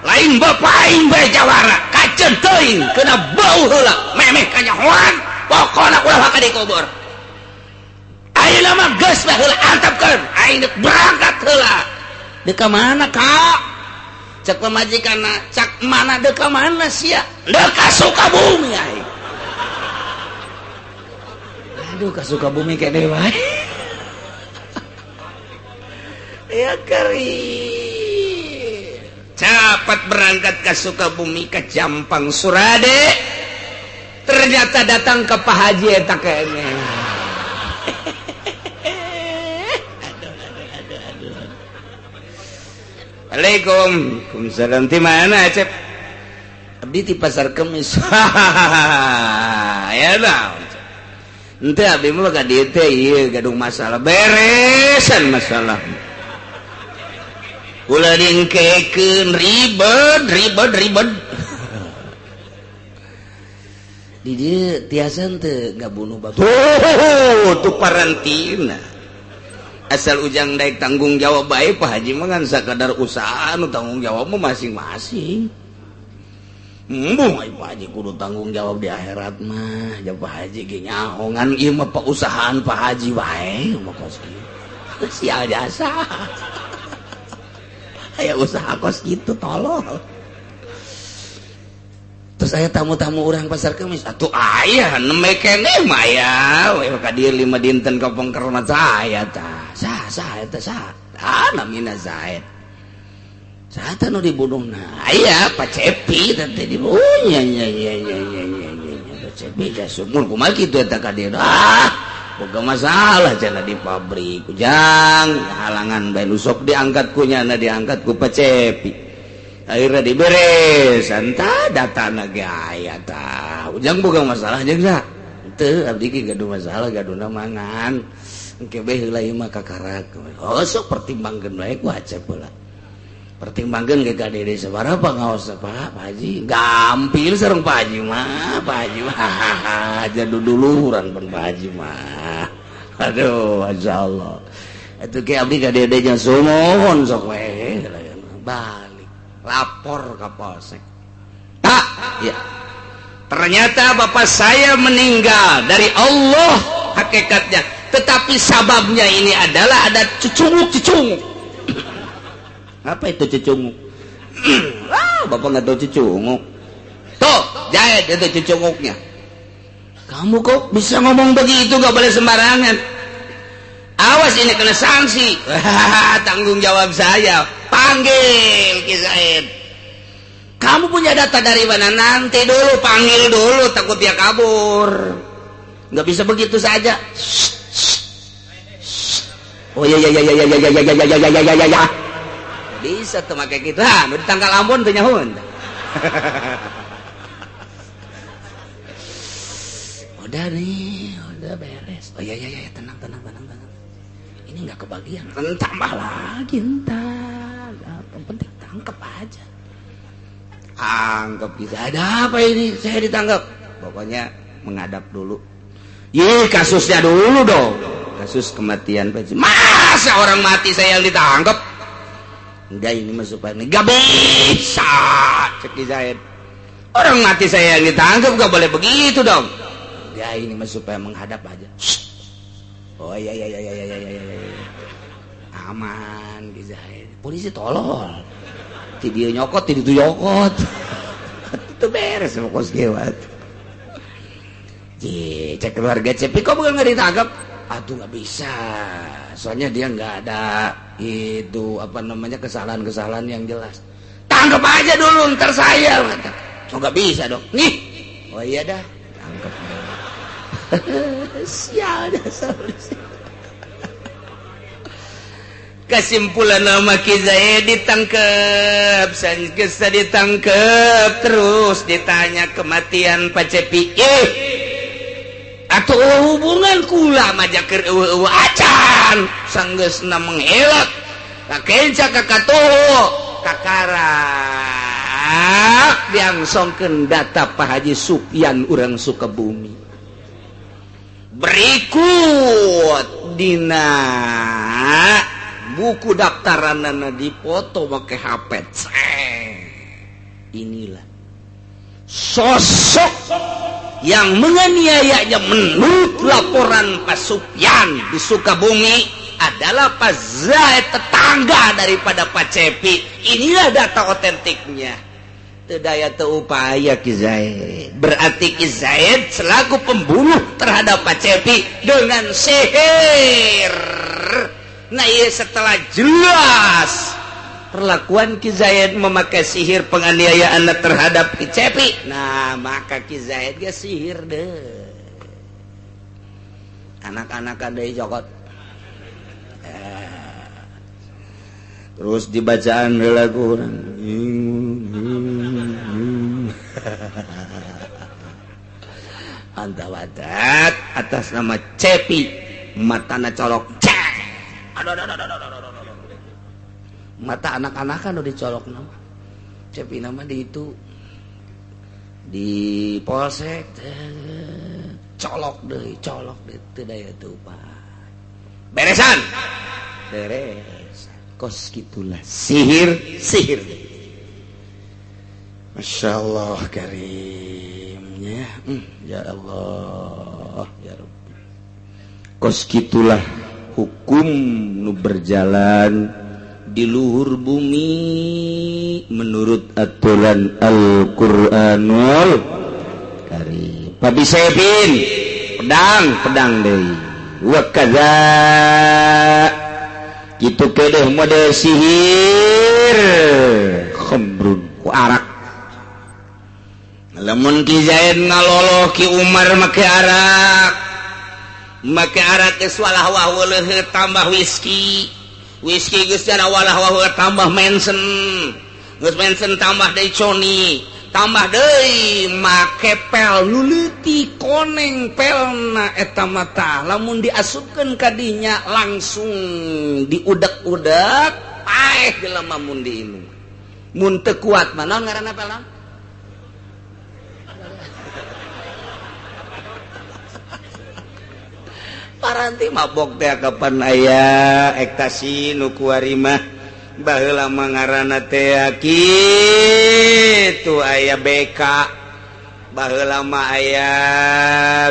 Lain bapak aing bae jawara kaceun teuing kena bau heula memeh kanyahoan pokona ulah waka dikubur. Ayeuna mah geus bae heula antepkeun aing deuk berangkat heula. Deuk ka mana ka? Cek pamajikan cak mana deka mana sia? Deka Sukabumi aing. Aduh ka Sukabumi kene wae. Ya keri. Cepat berangkat ke Sukabumi ke Jampang Surade. Ternyata datang ke Pak Haji eta kene. Aduh aduh aduh aduh. Waalaikum. Waalaikumsalam. Di mana, Cep? Abdi di Pasar Kemis. Ya naon. Ente abdi mah ka dieu teh ieu gadung masalah beresan masalah. Ulah diengkekeun ribet ribet ribet. Di dieu tiasa teu ngabunuh batur. Tuh parantina. Asal ujang daek tanggung jawab bae Pak Haji mah ngan sakadar usaha nu tanggung jawab mah masing-masing. Embung ai Pak Haji kudu tanggung jawab di akhirat mah. Ja Pak Haji ge nyaho ngan ieu mah pausahaan Pak Haji wae mah kos kieu. Sial jasa. Aya usaha kos kitu tolol. Terus aya tamu-tamu urang Pasar Kemis atuh aya nembe keneh mah aya we ka dieu 5 dinten ka pengker mah saya tah. Sah sah eta sah. Ah namina Zaid. Saha teh nu dibunuhna? Aya Pak Cepi teh dibunuh. Nya nya nya nya nya nya nya. Pak Cepi ka sumur kumaha kitu eta ka dieu. Ah, boga masalah cenah di pabrik. Ujang halangan bae nu sok diangkat ku nyana diangkat ku Pak Cepi. Akhirnya diberes entah datana ge aya tah. Ujang boga masalah jeung sa? Teu abdi ge gaduh masalah gaduhna mangan. Engke bae heula ieu mah kakarak. Oh sok pertimbangkeun bae ku Acep heula. Pertimbangkeun ke KDD sabaraha ngaos Pak Haji. Gampil sareng Pak Haji mah, Pak Haji mah aja duduluran pun Pak Haji mah. Aduh, masyaallah. Atuh ke abdi KDD nya sumuhun sok we balik lapor ke polsek. Tak, ya. Ternyata bapak saya meninggal dari Allah hakikatnya, tetapi sababnya ini adalah ada cucunguk-cucunguk. Apa itu cucunguk? Ah, bapak nggak tahu cucunguk. Tuh, jahit itu cucunguknya. Kamu kok bisa ngomong begitu, gak boleh sembarangan. Awas ini kena sanksi. Tanggung jawab saya. Panggil Ki Zaid. Kamu punya data dari mana? Nanti dulu, panggil dulu, takut dia kabur. Nggak bisa begitu saja. Oh iya iya iya iya iya iya iya iya iya iya iya. Bisa tuh make gitu. Ah, nu ditangkal Ambon teu nyahoeun. Udah nih, udah beres. Oh iya iya iya, tenang tenang tenang tenang. Ini nggak kebagian. Tambah lagi entar. Yang penting tangkep aja. Anggap bisa ada apa ini? Saya ditangkap. Pokoknya menghadap dulu. Ye, kasusnya dulu dong. Kasus kematian Pak. Masa orang mati saya yang ditangkap? Enggak, ini masuk Pak. Enggak bisa, cek Zaid. Orang mati saya yang ditangkap, enggak boleh begitu dong. Enggak, ini masuk supaya menghadap aja. Oh iya iya iya iya iya iya iya. Aman Ki Zaid. Polisi tolol. Ti dia nyokot, ti ditu nyokot. Itu beres sama kos gewat. Cek keluarga Cepi kok bukan nggak ditangkap? Aduh nggak bisa, soalnya dia nggak ada itu apa namanya kesalahan-kesalahan yang jelas. Tangkap aja dulu, ntar saya. Oh nggak bisa dong. Nih, oh iya dah, tangkap. Sial dasar. Kesimpulan nama Ki Zaid ditangkep, sanggeus ditangkep terus ditanya kematian Pak Cepi. Atau hubungan kula majaker eueuh acan sanggeusna mengelak kakenca ka katoho kakarak diangsongkeun data Pak Haji Supyan urang Sukabumi. Berikut dina buku daftaranana dipoto make HP. Inilah sosok yang menganiayanya menurut laporan Pak Supyan di Sukabumi adalah Pak Zaid, tetangga daripada Pak Cepi. Inilah data otentiknya. Teu daya teu upaya Ki Zaid. Berarti Ki Zaid selaku pembunuh terhadap Pak Cepi dengan sihir. Nah, iya, setelah jelas perlakuan Ki Zaid memakai sihir penganiayaan terhadap Ki Cepi, nah, maka Ki Zaid ge sihir deh. Anak-anak ada cokot terus dibacaan lagu orang. Antawadat atas nama Cepi, matana colok. Cek. Aduh, aduh, aduh, aduh, aduh, aduh. Mata anak-anak kan udah dicolok nama Cepi, nama di itu di polsek colok deh, colok deh, teu daya teu upaya. Beresan, beresan. Kos gitulah sihir, sihir. Masya Allah karimnya, ya Allah ya Rabbi. Kos gitulah hukum nu berjalan di luhur bumi menurut aturan Al-Qur'anul Karim. Pabi Sebin pedang, pedang deui. Wa kaza, kitu kedeh model sihir khamrun, ku arak. Lamun Ki Zaid ngaloloh Ki Umar make arak, make arak geus walah wah weuleuh, tambah whisky, whisky geus cara walah wah, tambah mensen, geus mensen tambah deui coni, tambah deui make pel nu leutik koneng pelna. Eta mata lamun diasupkeun ka dinya langsung diudek-udek, paeh jelema mun diinum, mun teu kuat mah. Naon ngaranna pel? Paranti mabok teh kapan aya ektasi nu kuari mah. Baheula mah ngaranna teh kitu, aya BK, baheula mah aya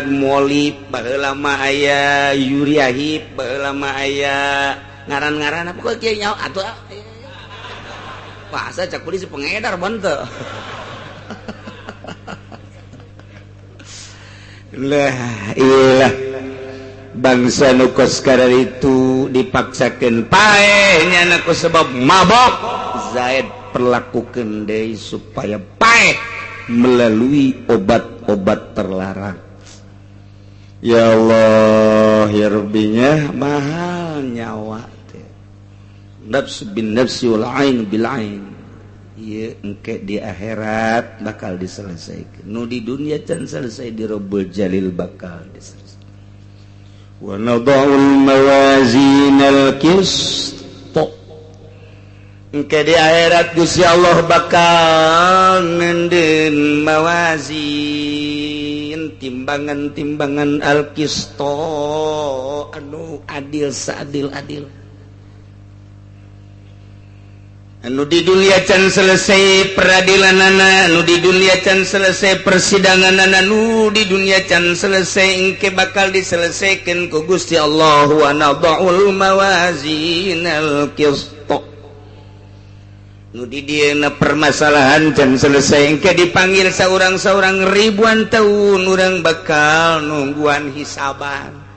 Molip, baheula mah aya Yuriahip, baheula mah aya ngaran-ngaran apa kieu nyaho atuh. Bahasa cak polisi pengedar bante. Lah ilah, bangsa nu kos itu dipaksakan paehnya ku sebab mabok. Zaid perlakukan deui supaya paeh melalui obat-obat terlarang. Ya Allah ya Rabbinya, mahal nyawa teh. Nafsu bin nafsi wal ain bil ain. Ieu engke di akhirat bakal diselesaikan. Nu di dunia can selesai di Rabbul Jalil bakal diselesaikan. Wa nadha'ul mawazinal qist, engke di akhirat Gusti Allah bakal nenden mawazin, timbangan-timbangan al-qisto anu adil seadil-adil. Anu di dunia can selesai peradilanana, anu di dunia can selesai persidanganana, anu di dunia can selesai engke bakal diselesaikan ku Gusti Allah. Wa nadha'ul mawazinal qist, nu di dieuna permasalahan can selesai, engke dipanggil saurang-saurang ribuan tahun urang bakal nungguan hisaban.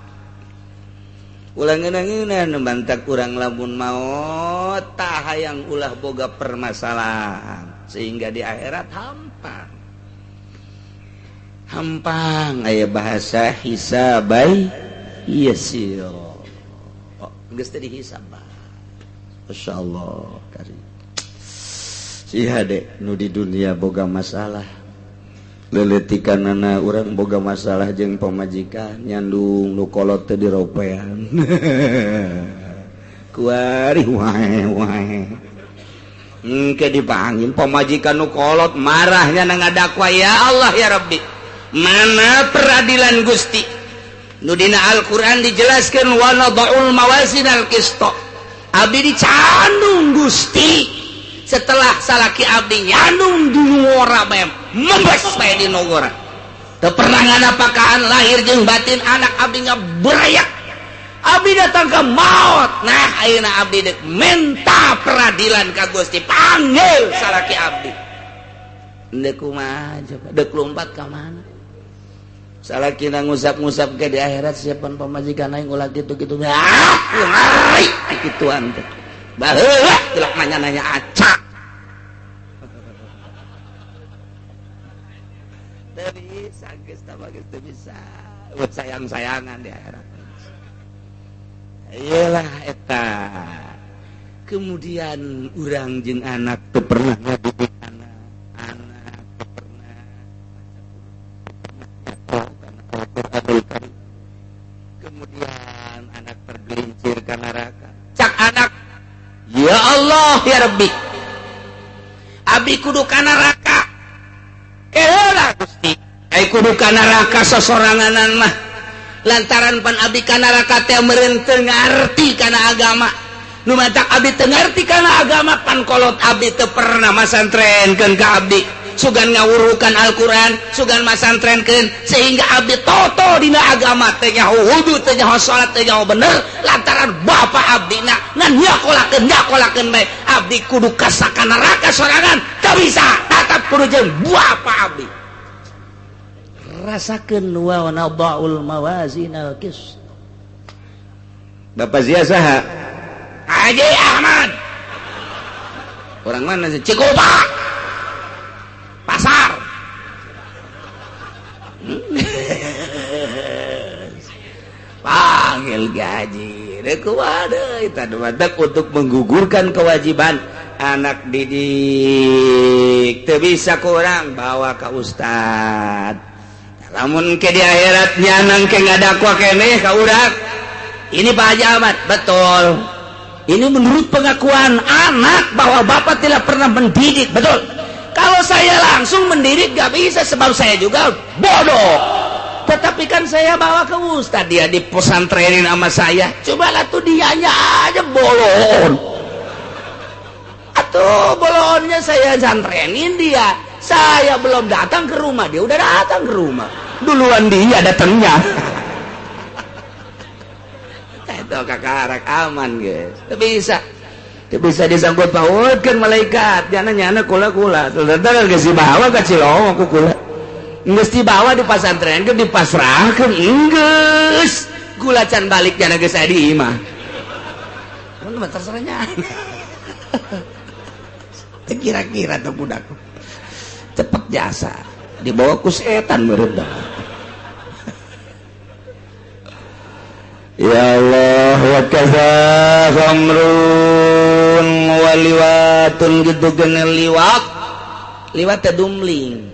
Ulah ngeunah-ngeunah bantak urang lamun maot tah hayang ulah boga permasalahan sehingga di akhirat hampang hampang. Aya bahasa hisabai yasir, oh, geus teh dihisab. Masyaallah karim. Si hade nu di dunia boga masalah, leletikanana urang boga masalah jeung pamajikan, nyandung nu kolot teh diropean kuari wae wae. Engke dipanggil pamajikan nu kolot marahnya na ngadakwa, ya Allah ya Rabbi, mana peradilan Gusti? Nu dina Al-Qur'an dijelaskeun wa nadha'ul mawazinal qist, abdi dicandung Gusti. Setelah salaki abdi nyandung di ngora bae membes bae di nogora, teu pernah nganapakaan lahir jeung batin anak abdi ngaberayak. Abdi datang rangka maut. Nah ayeuna abdi deuk menta peradilan ka Gusti, panggil salaki abdi. Deuk kumaha coba, deuk lompat ka mana? Salakina ngusap-ngusap ke di akhirat siapan pamajikan aing ulah kitu-kitu. Ah, ngari kituan teh. Baheula tilak nanya-nanya acak. Teu bisa geus tah geus teu bisa. Buat sayang-sayangan di akhirat. Iyalah eta. Kemudian urang jeung anak teu pernah ngadidik anak. Anak teu pernah Al-Qur'anul Karim. Kemudian anak tergelincir ke neraka. Cak anak, ya Allah ya Rabbi, abi kudu ka neraka. Keheula Gusti, ai kudu ka neraka sosoranganan mah. Lantaran pan abi ka neraka teh meureun teu ngarti kana agama. Nu matak abi teu ngarti kana agama pan kolot abi teu pernah masantrenkeun ka abdi. Sugan ngawurukan Al-Qur'an, sugan masantrenkeun sehingga abdi toto dina agama teh nyaho wudu, teh nyaho salat, teh nyaho bener lantaran bapa abdi na ngan nyakolakeun bae. Abdi kudu kasaka neraka sorangan, teu bisa, tetap kudu jeung bapa abdi. Rasakeun wa nada'ul mawazinal qist. Bapak Zia saha? Haji Ahmad. Orang mana sih? Cikupa. Pasar. Panggil gaji. Rek kumaha deui tah untuk menggugurkan kewajiban anak didik. Teu bisa kurang bawa ka ustad. Lamun ke di akhirat nyanang ke ngadakwa keneh ka urang. Ini Pak Haji Ahmad, betul. Ini menurut pengakuan anak bahwa bapak tidak pernah mendidik, betul. Kalau saya langsung mendidik gak bisa sebab saya juga bodoh. Tetapi kan saya bawa ke ustad, dia dipesantrenin sama saya. Cobalah tuh dianya aja bolon. Atau bolonnya saya santrenin dia. Saya belum datang ke rumah, dia udah datang ke rumah. Duluan dia datangnya. Itu kakarak aman guys. Bisa. Bisa disangkut pautkeun malaikat. Jangan nyana kula-kula. Ternyata geus dibawa ka Cilongok ku kula. Geus dibawa di pasantren ke dipasrahkeun geus. Gula can balik jana geus aya di imah. Mun mah terserahnya. Kira-kira tuh budak. Cepet jasa. Dibawa ku setan meureun. Ya Allah wa kaza khamrun wa liwatun gitu gene liwat. Liwat teh dumling.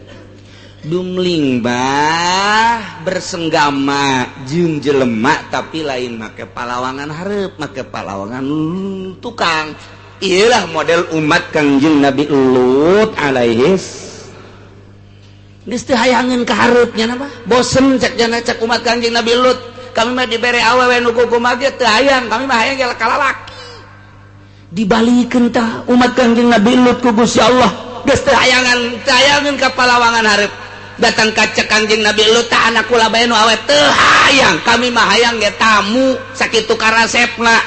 Dumling bah bersenggama jeung jelema tapi lain make palawangan hareup, make palawangan tukang. Iyalah model umat Kangjeng Nabi Lut alaihis. Geus teu hayangeun ka hareupnya mah. Bosen cek jana cek umat Kangjeng Nabi Lut. Kami mah dibere awewe nu kumaha ge teu hayang, kami mah hayang ka lalaki. Dibalikeun tah umat Kangjeng Nabi Lut ku Gusti Allah. Geus teu hayangan, teu hayangeun ka palawangan hareup. Datang ka cek Kangjeng Nabi Lut tah anak kula bae nu awe teu hayang, kami mah hayang ge tamu sakitu karasepna.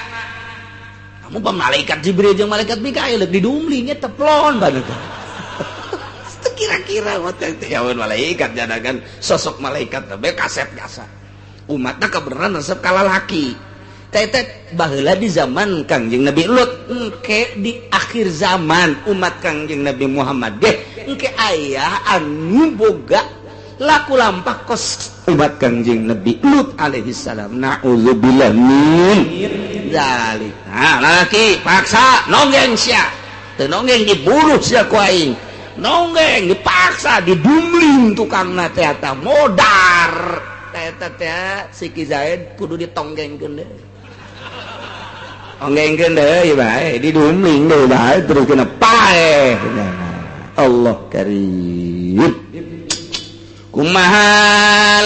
Kamu bah malaikat Jibril jeung malaikat Mikail didumling nya teplon banget. Kira-kira teh malaikat jadagan sosok malaikat teh kasep jasa. Umatna kebenaran resep kalalaki. Teh baheula di zaman Kangjeng Nabi Lut, engke di akhir zaman umat Kangjeng Nabi Muhammad ge engke aya anu boga laku lampah kos umat Kangjeng Nabi Lut alaihi salam. Na'udzubillah min dzalik. Nah, lalaki paksa nonggeng sia. Teu nonggeng dibunuh sia ku aing. Nonggeng dipaksa didumling tukangna teh eta modar. Teh teh si Ki Zaid kudu ditonggengkeun deui. Tonggengkeun deui bae, didumling deui bae terus kena paeh. Allah karim. Kumaha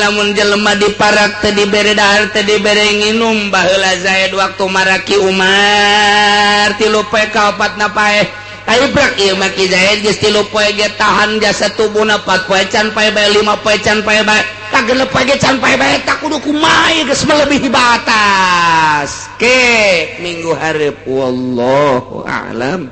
lamun jelema diparak teh dibere dahar teh dibere nginum baheula Zaid waktu maraki Umar 3 poe kaopatna paeh. Ayo prak ieu mah Ki Zaid geus 3 poe ge tahan jasa tubuhna 4 poe can paeh bae 5 poe can paeh bae. Kagenep poe ge can paeh bae tak kudu kumaha geus melebihi batas. Ke minggu hareup, wallahu a'lam.